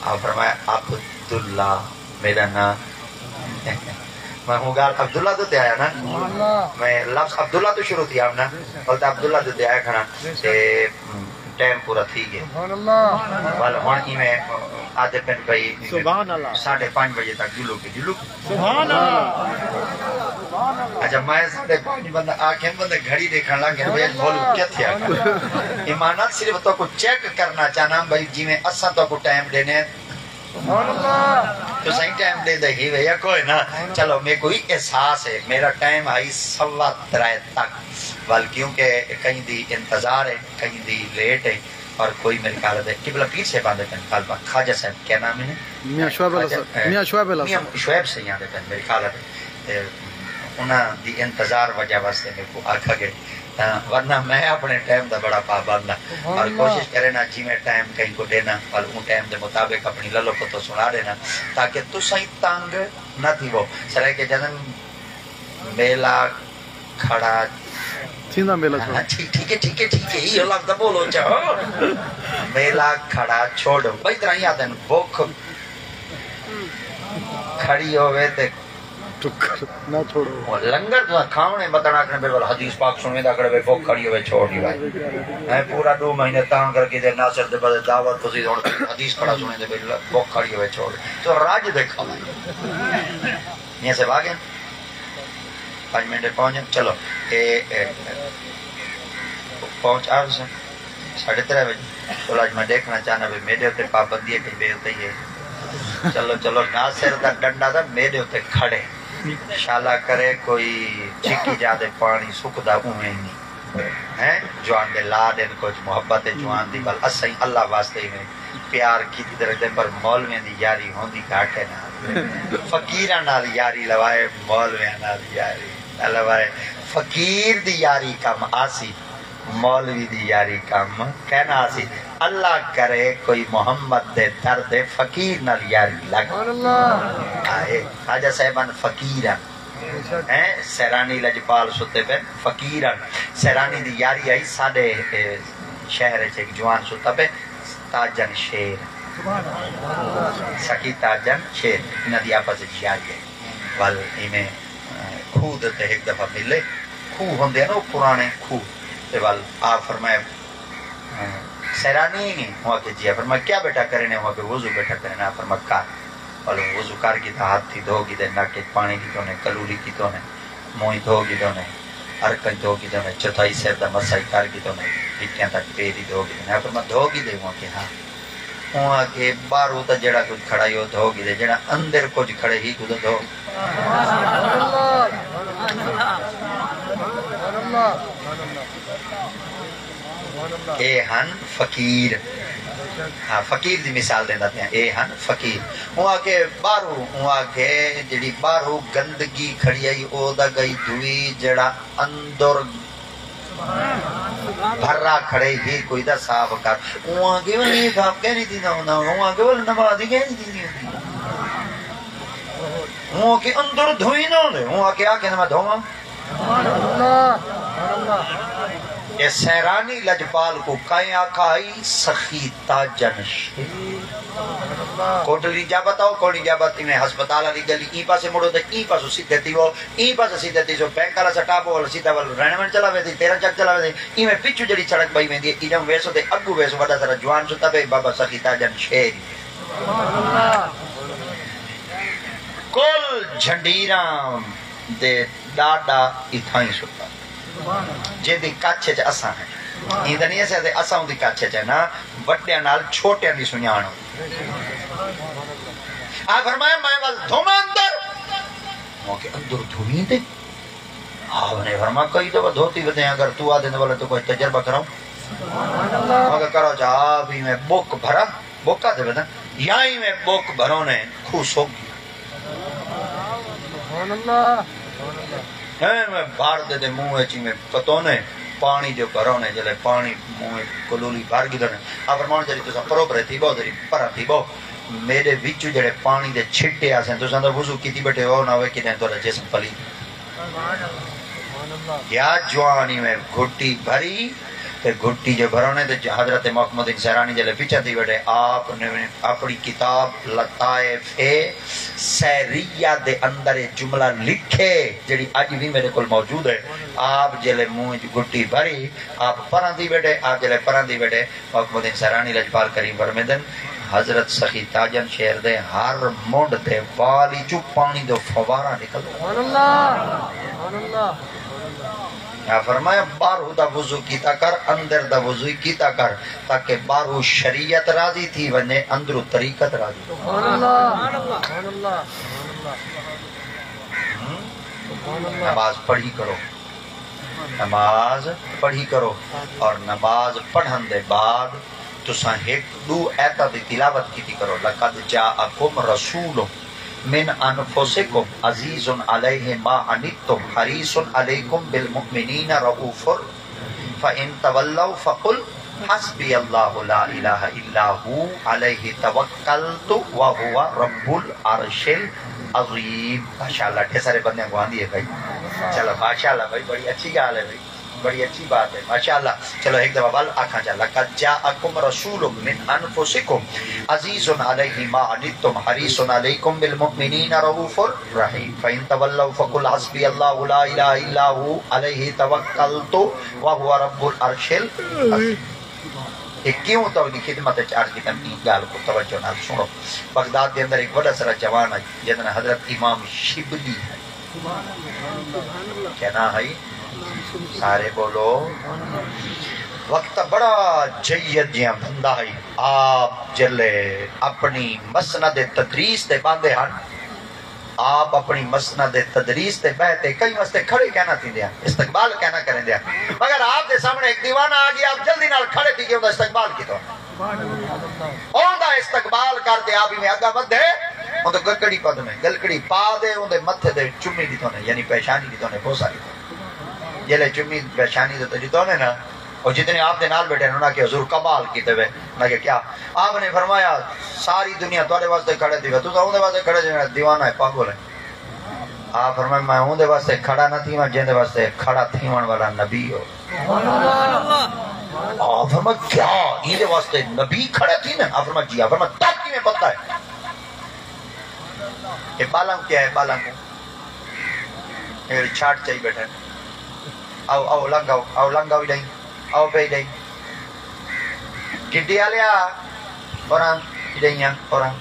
آپ فرمایا، عبداللہ میرا نام۔ میں ہوں ڳالھ عبداللہ تو تے آیا نا، میں لفظ عبداللہ تو شروع تھی آم نا، بلکہ عبداللہ تو تے آیا کھڑا۔ تے ٹائم پورا تھی ڳئے۔ سبحان اللہ۔ ول ہݨ ایویں آدھے پن بھائی، سبحان اللہ۔ ساڑھے پانچ بجے تک جلو کے جلو۔ سبحان اللہ۔ اچھا، میں ساڑھے پانچ بندہ آکھے، بندے گھڑی ݙیکھݨ لڳ ڳئے، بھئی بولو کیا تھیا؟ ایمان نال صرف تو کو چیک کرنا چاہنا بھائی، جویں اساں تو کو ٹائم ݙینے، سبحان اللہ۔ تو صحیح ٹائم ݙیندے ہی وے یا کوئی نہ۔ چلو، میکوں احساس ہے، میرا ٹائم آئی سوا ترے تک، ول کیونکہ کہیں دی انتظار ہے، کہیں دی لیٹ ہے، اور کوئی میرے خیال ہے قبلہ پیر صاحب آندے پن، خیال پاک خواجہ صاحب کیا نام ہے؟ میاں شعیب اللہ خواجہ، صاحب، اے، میاں شعیب اللہ میاں صاحب۔ شعیب صاحب آندے پن میرے خیال ہے۔ تے انہاں دی انتظار وجہ واسطے میکوں آکھا ڳئے، تاں ورنہ میں اپݨے ٹائم دا بڑا پابند ہاں۔ سبحان اور اللہ۔ کوشش کرے نا جویں ٹائم کہیں کو ݙینا، ول اوں ٹائم دے مطابق اپݨی للو پتو سݨا ݙینا، تاکہ تساں ہی تنگ نہ تھیوو۔ سرائیکے جنم میلہ کھڑا۔ تھیندا میلہ ہاں، چھوڑ۔ ٹھیک، ٹھیک ہے، ٹھیک ہے، ٹھیک ہے، ایہو لفظ تاں ٻولو چا۔ میلہ کھڑا چھوڑ۔ بھئی طرح ہی آہدن، بکھ کھڑی ہووے تے ٹکر نہ چھوڑو۔ او لنگر تساں کھاوݨے، متݨ آکھݨے بے ول حدیث پاک سݨویندا کھڑے بے بکھ کھڑی ہووے چھوڑ ݙیوائے۔ ہیں پورا ݙو مہینے تاں کر کے تے ناصر دے بدے دعوت تسی ہݨ حدیث کھڑا سݨیندے بے بکھ کھڑی ہووے چھوڑ۔ تو رڄ دے کھاوے۔ میاں صاحب آ ڳئے۔ پنج منٹ پہنچ، چلو، اے، اے، پہنچ آ ویسن ساڑھے ترے وڄے۔ چلو، اڄ میں ݙیکھݨا چاہنا بھئی میݙے اتے پابندی ہے کہ ٻئے اتے ہی ہے۔ چلو، چلو، ناصر دا ݙنڈا تاں میݙے اتے کھڑے۔ شالا کرے کوئی چھکی جا تے پاݨی سکدا اونویں ہی نہیں۔ ہیں؟ جوان دے لا ݙن کجھ محبت ہے جوان دی، ول اساں ہی اللہ واسطے ایویں پیار کیتی تے رکھدے، پر مولویاں دی یاری ہوندی گھٹ ہے نا۔ فقیراں نال یاری لوائے، مولویاں نال یاری نہ لوائے۔ فقیر دی یاری کم آسی، مولوی دی یاری کم کائنا آسی۔ اللہ کرے کوئی محمد دے در دے فقیر نال یاری لڳ۔ سبحان اللہ۔ آئے، خواجہ صاحبان فقیر ہن۔ ہیں، سیرانی لجپال ستے پن، فقیر ہن۔ سیرانی دی یاری آئی، ساݙے، اے، شہر اچ ہک جوان ستا پئے، تاجن شیر۔ سخی تاجن شیر، انہاں دی آپس اچ یاری آئی۔ ول ایویں، اے، کھوہ دے تے ہک دفعہ ملے، کھوہ ہوندے ہن او پراݨے کھوہ، تے ول آ فرمائے، سیرانی، ہوں آکھے جی۔ فرمایا کیا بیٹا کرینے؟ ہوں آکھے وضو بیٹا کرینا۔ فرمایا کر۔ ول وضو کر گھدا، ہتھ ہی دھو گھدے، نک اچ پاݨی گھدو نے، کلولی گھدو نے، منہ ہی دھو گھدو نے، عرق ہی دھو گھدو نے، چوتھائی سر دا مسح ہی کر گھدو نے، گھٹیاں تک پیر ہی دھو گھدے نے۔ فرمایا دھو گھدے؟ ہوں آکھے ہاں۔ ہوں آکھے ٻاہروں تاں جیڑھا کجھ کھڑا ہی او دھو گھدے، جیڑھا اندر کجھ کھڑے ہی کوں تاں دھو۔ اے ہن فقیر۔ ہاں، فقیر دی مثال ݙیندا پیاں، اے ہن فقیر۔ اوں آکھے ٻاہروں، اوں آکھے جیڑھی ٻاہروں گندگی کھڑی ہئی، او دا ڳئی دھوئی، جیڑھا اندر بھرا کھڑے ہی کوئی دا صاف کر۔ اوں آکھے، "او اے صاف کیڑھی تھیندا ہوندا ہونا؟" اوں آکھے، "او نماز ہی کیڑھی تھیندی ہوندی؟" اوں آکھے، "اندر دھوئی نہ ہوندے؟" اوں آکھے، "آ کیندے میں دھوواں؟" اے سیرانی لجپال کوں کئیں آکھا ہئی؟ سخی تاجن شیر۔ کوٹلی جابت آؤ، کوٹلی جابت ایویں ہسپتال والی گلی، ایں پاسے مڑو تے ایں پاسوں سدھے تھیوو، ایں پاسے سدھے تھیسو، بینک والا سٹاپ ول سدھا ول رہݨ وہݨ چلا ویسی، تیرہ چک چلا ویسی، ایویں پچھوں جیڑھی سڑک پئی ویندی ہے، ایݙوں ویسو تے اڳوں ویسو، وݙا سارا جوان ستا پئے، بابا سخی تاجن شیر۔ کل جھنڈیراں دے ݙاݙا اتھاں ہی ستا، جیندی کچھ اچ اساں ہیں۔ ایں تاں نہیں اسے آہدے اساں اوندی کچھ اچ ہیں نا، وݙیاں نال چھوٹیاں دی سنڄاݨ ہوندی۔ آ فرمایا، میں ول دھوواں اندر، مونکہ اندر دھویں دے۔ آپ نے فرمایا، کئی دفعہ دھوتی ودے ہیں، اگر تو آ دے ولے تو کوئی تجربہ کراؤں۔ مگر کرو چا، آپ ہی میں بک بھرا، بکا دے ودن، یا ہی میں بک بھرو نے کھو سوک گیا۔ سبحان اللہ۔ اے میں بھر دے دے منہ اچ میں پتونے، پانی جو بھرونے، جلے پانی منہ اچ کلولی بھر گدنے۔ آ فرمان جلی تساں پرو پرے تھی بو، جلی پرا تھی بو۔ میرے وچ جڑے پانی دے چھٹے آسن، تساں دا وضو کیتی بیٹھے ہو، نہ ہوئے کدیں تہاڈا جسم پلید۔ یا جوانی میں گھٹی بھری، تے گھٹی جو بھرونے تے حضرت محمد انصرانی جلے پچھا تھی بیٹھے، آپ نے اپنی کتاب لطائف سحریہ دے اندر اے جملہ لکھے، جڑی اج وی میرے کول موجود ہے۔ آپ جلے منہ وچ گھٹی بھری، آپ پراں تھی بیٹھے، آپ جلے پراں تھی بیٹھے، محمد انصرانی لجپال کریم فرمیندن، حضرت سخی تاجن شہر دے ہر منڈھ تے وال اچوں پانی دو فوارہ نکلدا۔ سبحان اللہ، سبحان اللہ۔ کیا فرمایا، باہروں دا وضو کیتا کر، اندر دا وضو ہی کیتا کر، تاکہ باہروں شریعت راضی تھی ونجے، اندروں طریقت راضی۔ سبحان اللہ، سبحان اللہ، سبحان اللہ۔ ہوں؟ سبحان اللہ۔ نماز پڑھی کرو، نماز پڑھی کرو، اور نماز پڑھن دے بعد تساں ہک ݙو آیتاں دی تلاوت کیتی کرو، لقد جاءکم رسول من انفسکم عزیز علیہ ما عنتم حریص علیکم بالمؤمنین رؤوف، فإن تولوا فقل حسبی اللہ لا الہ الا ھو علیہ توکلت وھو رب العرش العظیم۔ ماشاءاللہ، ڈھیر سارے بندیاں کوں آندی ہے بھائی۔ چلو ماشاءاللہ بھائی، بڑی اچھی ڳالھ ہے بھائی، بڑی اچھی بات ہے ماشاءاللہ۔ چلو ہک دفعہ ول آکھاں چا، لقد جاءکم رسول من انفسکم عزیز علیہ ما عنتم حریص علیکم بالمؤمنین رؤوف رحیم، فإن تولوا فقل حسبی اللہ لا الہ الا ھو علیہ توکلت وھو رب العرش العظیم۔ اے کیوں تہاݙی خدمت اچ عرض کیتا، ایں ڳالھ کوں توجہ نال سݨو۔ بغداد دے اندر ہک وݙا سارا جوان ہے، جیندا ناں حضرت امام شبلی ہے۔ کیا ناں ہے؟ سارے بولو۔ وقت بڑا جید جیہاں بندہ ہے۔ آپ جلے اپݨی مسند تدریس تے ٻاہندے ہن، آپ اپݨی مسند تدریس تے ٻہہ تے کہیں واسطے کھڑے کائنا تھیندے ہن، استقبال کائنا کریندے ہن، مگر آپ دے سامݨے ہک دیوانہ آ ڳیا، آپ جلدی نال کھڑے تھی ڳئے، اوندا استقبال کیتا۔ اوندا استقبال کر تے آپ ایویں اڳاں ودھے، اوندا گلکڑی پدمے، گلکڑی پا تے اوندے متھے تے چمی ݙتونے، یعنی پیشانی ݙتونے، بوسہ ݙتونے۔ جیلے چمی پیشانی تے ݙتونے نا، او جتنے آپ دے نال ٻیٹھے ہن، انہاں آکھیا، حضور، کمال کیتے وے۔ انہاں آکھیا، کیا؟ آپ نے فرمایا، ساری دنیا تہاݙے واسطے کھڑے تھی وے، تساں اوندے واسطے کھڑے جے، دیوانہ ہے، پاگل ہے۔ آپ فرمایا، میں اوندے واسطے کھڑا نہ تھیواں جیندے واسطے کھڑا تھیوݨ والا نبی ہو۔ آپ فرمایا، کیا ایندے واسطے نبی کھڑے تھیندن؟ آپ فرمایا، جی۔ آپ فرمایا، تاں کیویں پتہ ہے؟ اے ٻالاں کوں کیا ہے، ٻالاں کوں؟ اے چھاٹ چائی ٻیٹھے۔ آؤ، آؤ، لنگھ آؤ، آؤ، لنگھ آؤ، اݙاہیں، آؤ پئے اݙاہیں۔ گڈی آلیا، اوراں، اݙاہیں آ، اوراں۔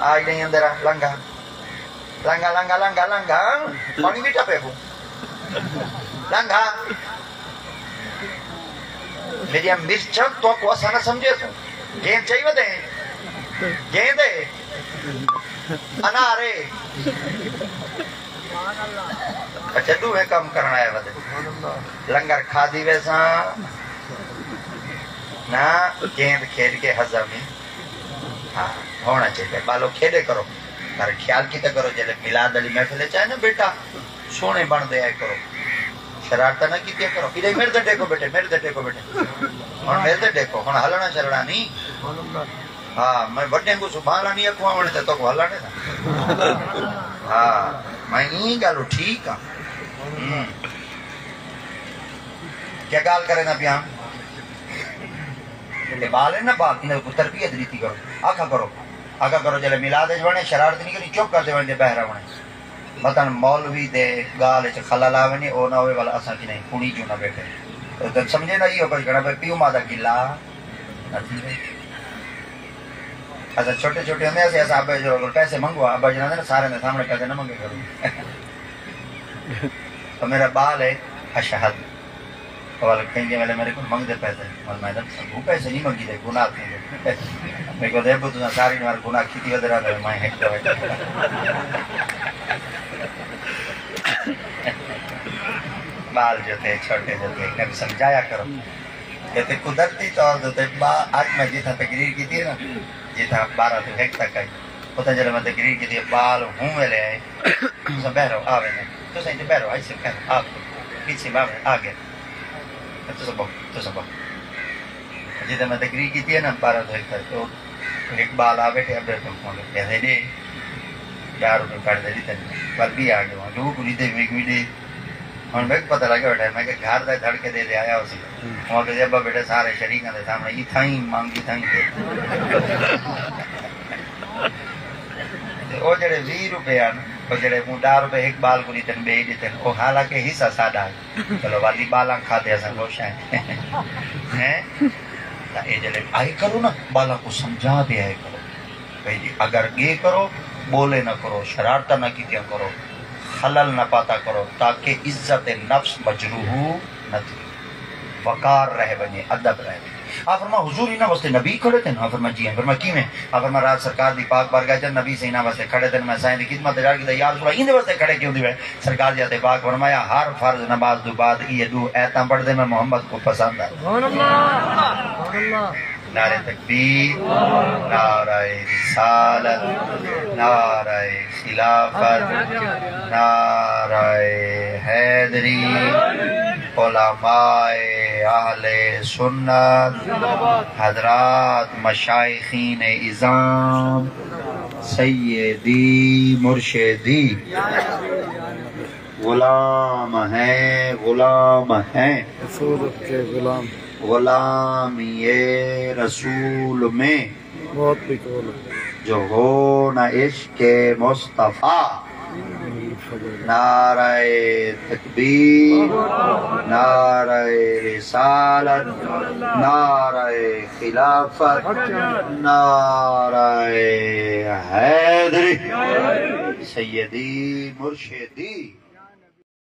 آ اݙاہیں اندر آ، لنگھ آ۔ لنگھ آ، لنگھ آ، لنگھ آ، لنگھ آ۔ پاݨی میٹھا پئے کوں۔ لنگھ آ۔ میݙیاں مرچاں تہاکوں اساں نہ سمجھیسوں۔ گیند چائی ودے ہیں؟ گیند ہے؟ انار ہے؟ اچھا، ݙوہیں کم کرݨ آئے ودے۔ لنگر کھادی ویساں۔ نہ، گیند کھیݙ کے ہضم ہی۔ ہاں، ہونا چاہیے۔ ٻالو کھیݙے کرو۔ پر خیال کیتا کرو، جیلے میلاد والی محفل اچ آئے نا بیٹا، سوہݨے بݨدے آئے کرو، شرارتاں نہ کیتیاں کرو۔ اݙے میݙے تے ٹیکو بیٹے، میݙے تے ٹیکو بیٹے۔ ہݨ میݙے تے ٹیکو، ہݨ ہلݨا چلݨا نہیں۔ ہاں، میں وݙیں کوں سبحان اللہ نہیں آکھواں، تے تہاکوں ہلݨے دا۔ ہاں، میں ایں ڳالھوں ٹھیک ہاں۔ ہوں۔ کیا ڳالھ کریندا پیاں؟ اے ٻال ہن نا، ٻال، انہاں کوں تربیت ݙتی کرو۔ آکھا کرو، آکھا کرو، جیلے میلاد اچ وݨے، شرارت نہیں کرنی، چپ کر تے وݨ تے ٻاہر آوݨے۔ مثلاً مولوی دے ڳالھ اچ خلل آ ونڄے، او نہ ہووے، ول اساں کنیں کڑی جو نہ ٻیٹھے۔ تے سمجھے نا، ایہو کجھ کرݨا پئے، پیو ماء دا گلہ نہ تھیوے۔ اساں چھوٹے چھوٹے ہوندے ہاسے، اساں ابا جی کول پیسے منگوا، ابا جی آہدے نا، سارے دے سامݨے پیسے نہ منگے کرو۔ تو میرا ٻال ہے اشہد۔ ول کہیں ویلے میرے کول منگدے پیسے، ول میں ݙساں، ابو پیسے نہیں منگیدے، گناہ تھیندے۔ میکوں ݙے ابو، تساں ساری عمر گناہ کیتی ودے رہندے، میں ہک دفعہ ٻال جو تھے، چھوٹے جو تھے، انہاں کوں سمجھایا کرو۔ کہ تے قدرتی طور تے ٻا-، اڄ میں جتھاں تقریر کیتی ہے نا، جتھاں ٻارہ توں ہک تک آئی، اتھاں جݙاں میں تقریر کیتی ہے، ٻال ہوں ویلے آئے، تساں ٻاہروں آ ویندے، تساں اتھے ٻاہروں آئی سے، ٻاہروں آ، پیچھے ٻاہر آ ڳئے۔ تساں ٻہو، تساں ٻہو۔ جتھاں میں تقریر کیتی ہے نا، ٻارہ توں ہک تک، او ہک ٻال آ ٻیٹھے، ابے کوں فون کیتے، ݙے، ݙاہ روپے پڑھ دے ݙتے، پر ٻیا آ ڳئے، جو کوں ݙتے، میکوں ݙے۔ ہݨ میکوں پتہ لڳ ڳیا، میں کہ گھر دا دھڑکے ݙے ݙے آیا ہوسی۔ ہوں۔ ہوں کہ ابا بیٹا سارے شریکاں دے سامݨے اتھاں ہی منگ، اتھاں ہی دے۔ تے او جڑے ویہہ روپے ہن، او جڑے موں ݙاہ روپے ہک ٻال کوں ݙتن، ٻئے ݙتن، او حالانکہ حصہ ساݙا ہے۔ چلو والی ٻالاں کھادے اساں خوش ہیں۔ ہیں؟ تاں اے جڑے آئے کرو نا، ٻالاں کوں سمجھا تے آئے کرو۔ بھئی جی، اگر ڳے کرو، ٻولے نہ کرو، شرارتاں نہ کیتیاں کرو، خلل نہ پاتا کرو، تاکہ عزت نفس مجروح نہ تھے، وقار رہ ونڄے، ادب رہ ونڄے۔ آ فرما، حضور انہاں واسطے نبی کھڑے تھے نا؟ آ فرما، جی ہاں۔ فرما، کیویں؟ آ فرما، رات سرکار دی پاک بارگاہ چ نبی سئیں انہاں واسطے کھڑے تھے، میں سائیں دی خدمت اچ عرض کیتا، یا رسول اللہ، ایندے واسطے کھڑے کیوں تھی وے؟ سرکار دی ذات پاک فرمایا، ہر فرض نماز توں بعد ایہ ݙو آیتاں پڑھدے، میں محمد کوں پسند آ۔ سبحان اللہ، سبحان اللہ۔ نعرہ تکبیر، نعرہ رسالت، نعرہ خلافت، نعرہ حیدری، علماء اہل سنت، حضرات مشائخین عظام، سیدی مرشدی، غلام ہیں، غلام ہیں، رسول کے غلام۔ غلامی رسول میں، بہت بھی قول ہے۔ جو ہو نہ عشق مصطفیٰ۔ نعرہ تکبیر، نعرہ رسالت، نعرہ خلافت، نعرہ حیدری، سیدی مرشدی۔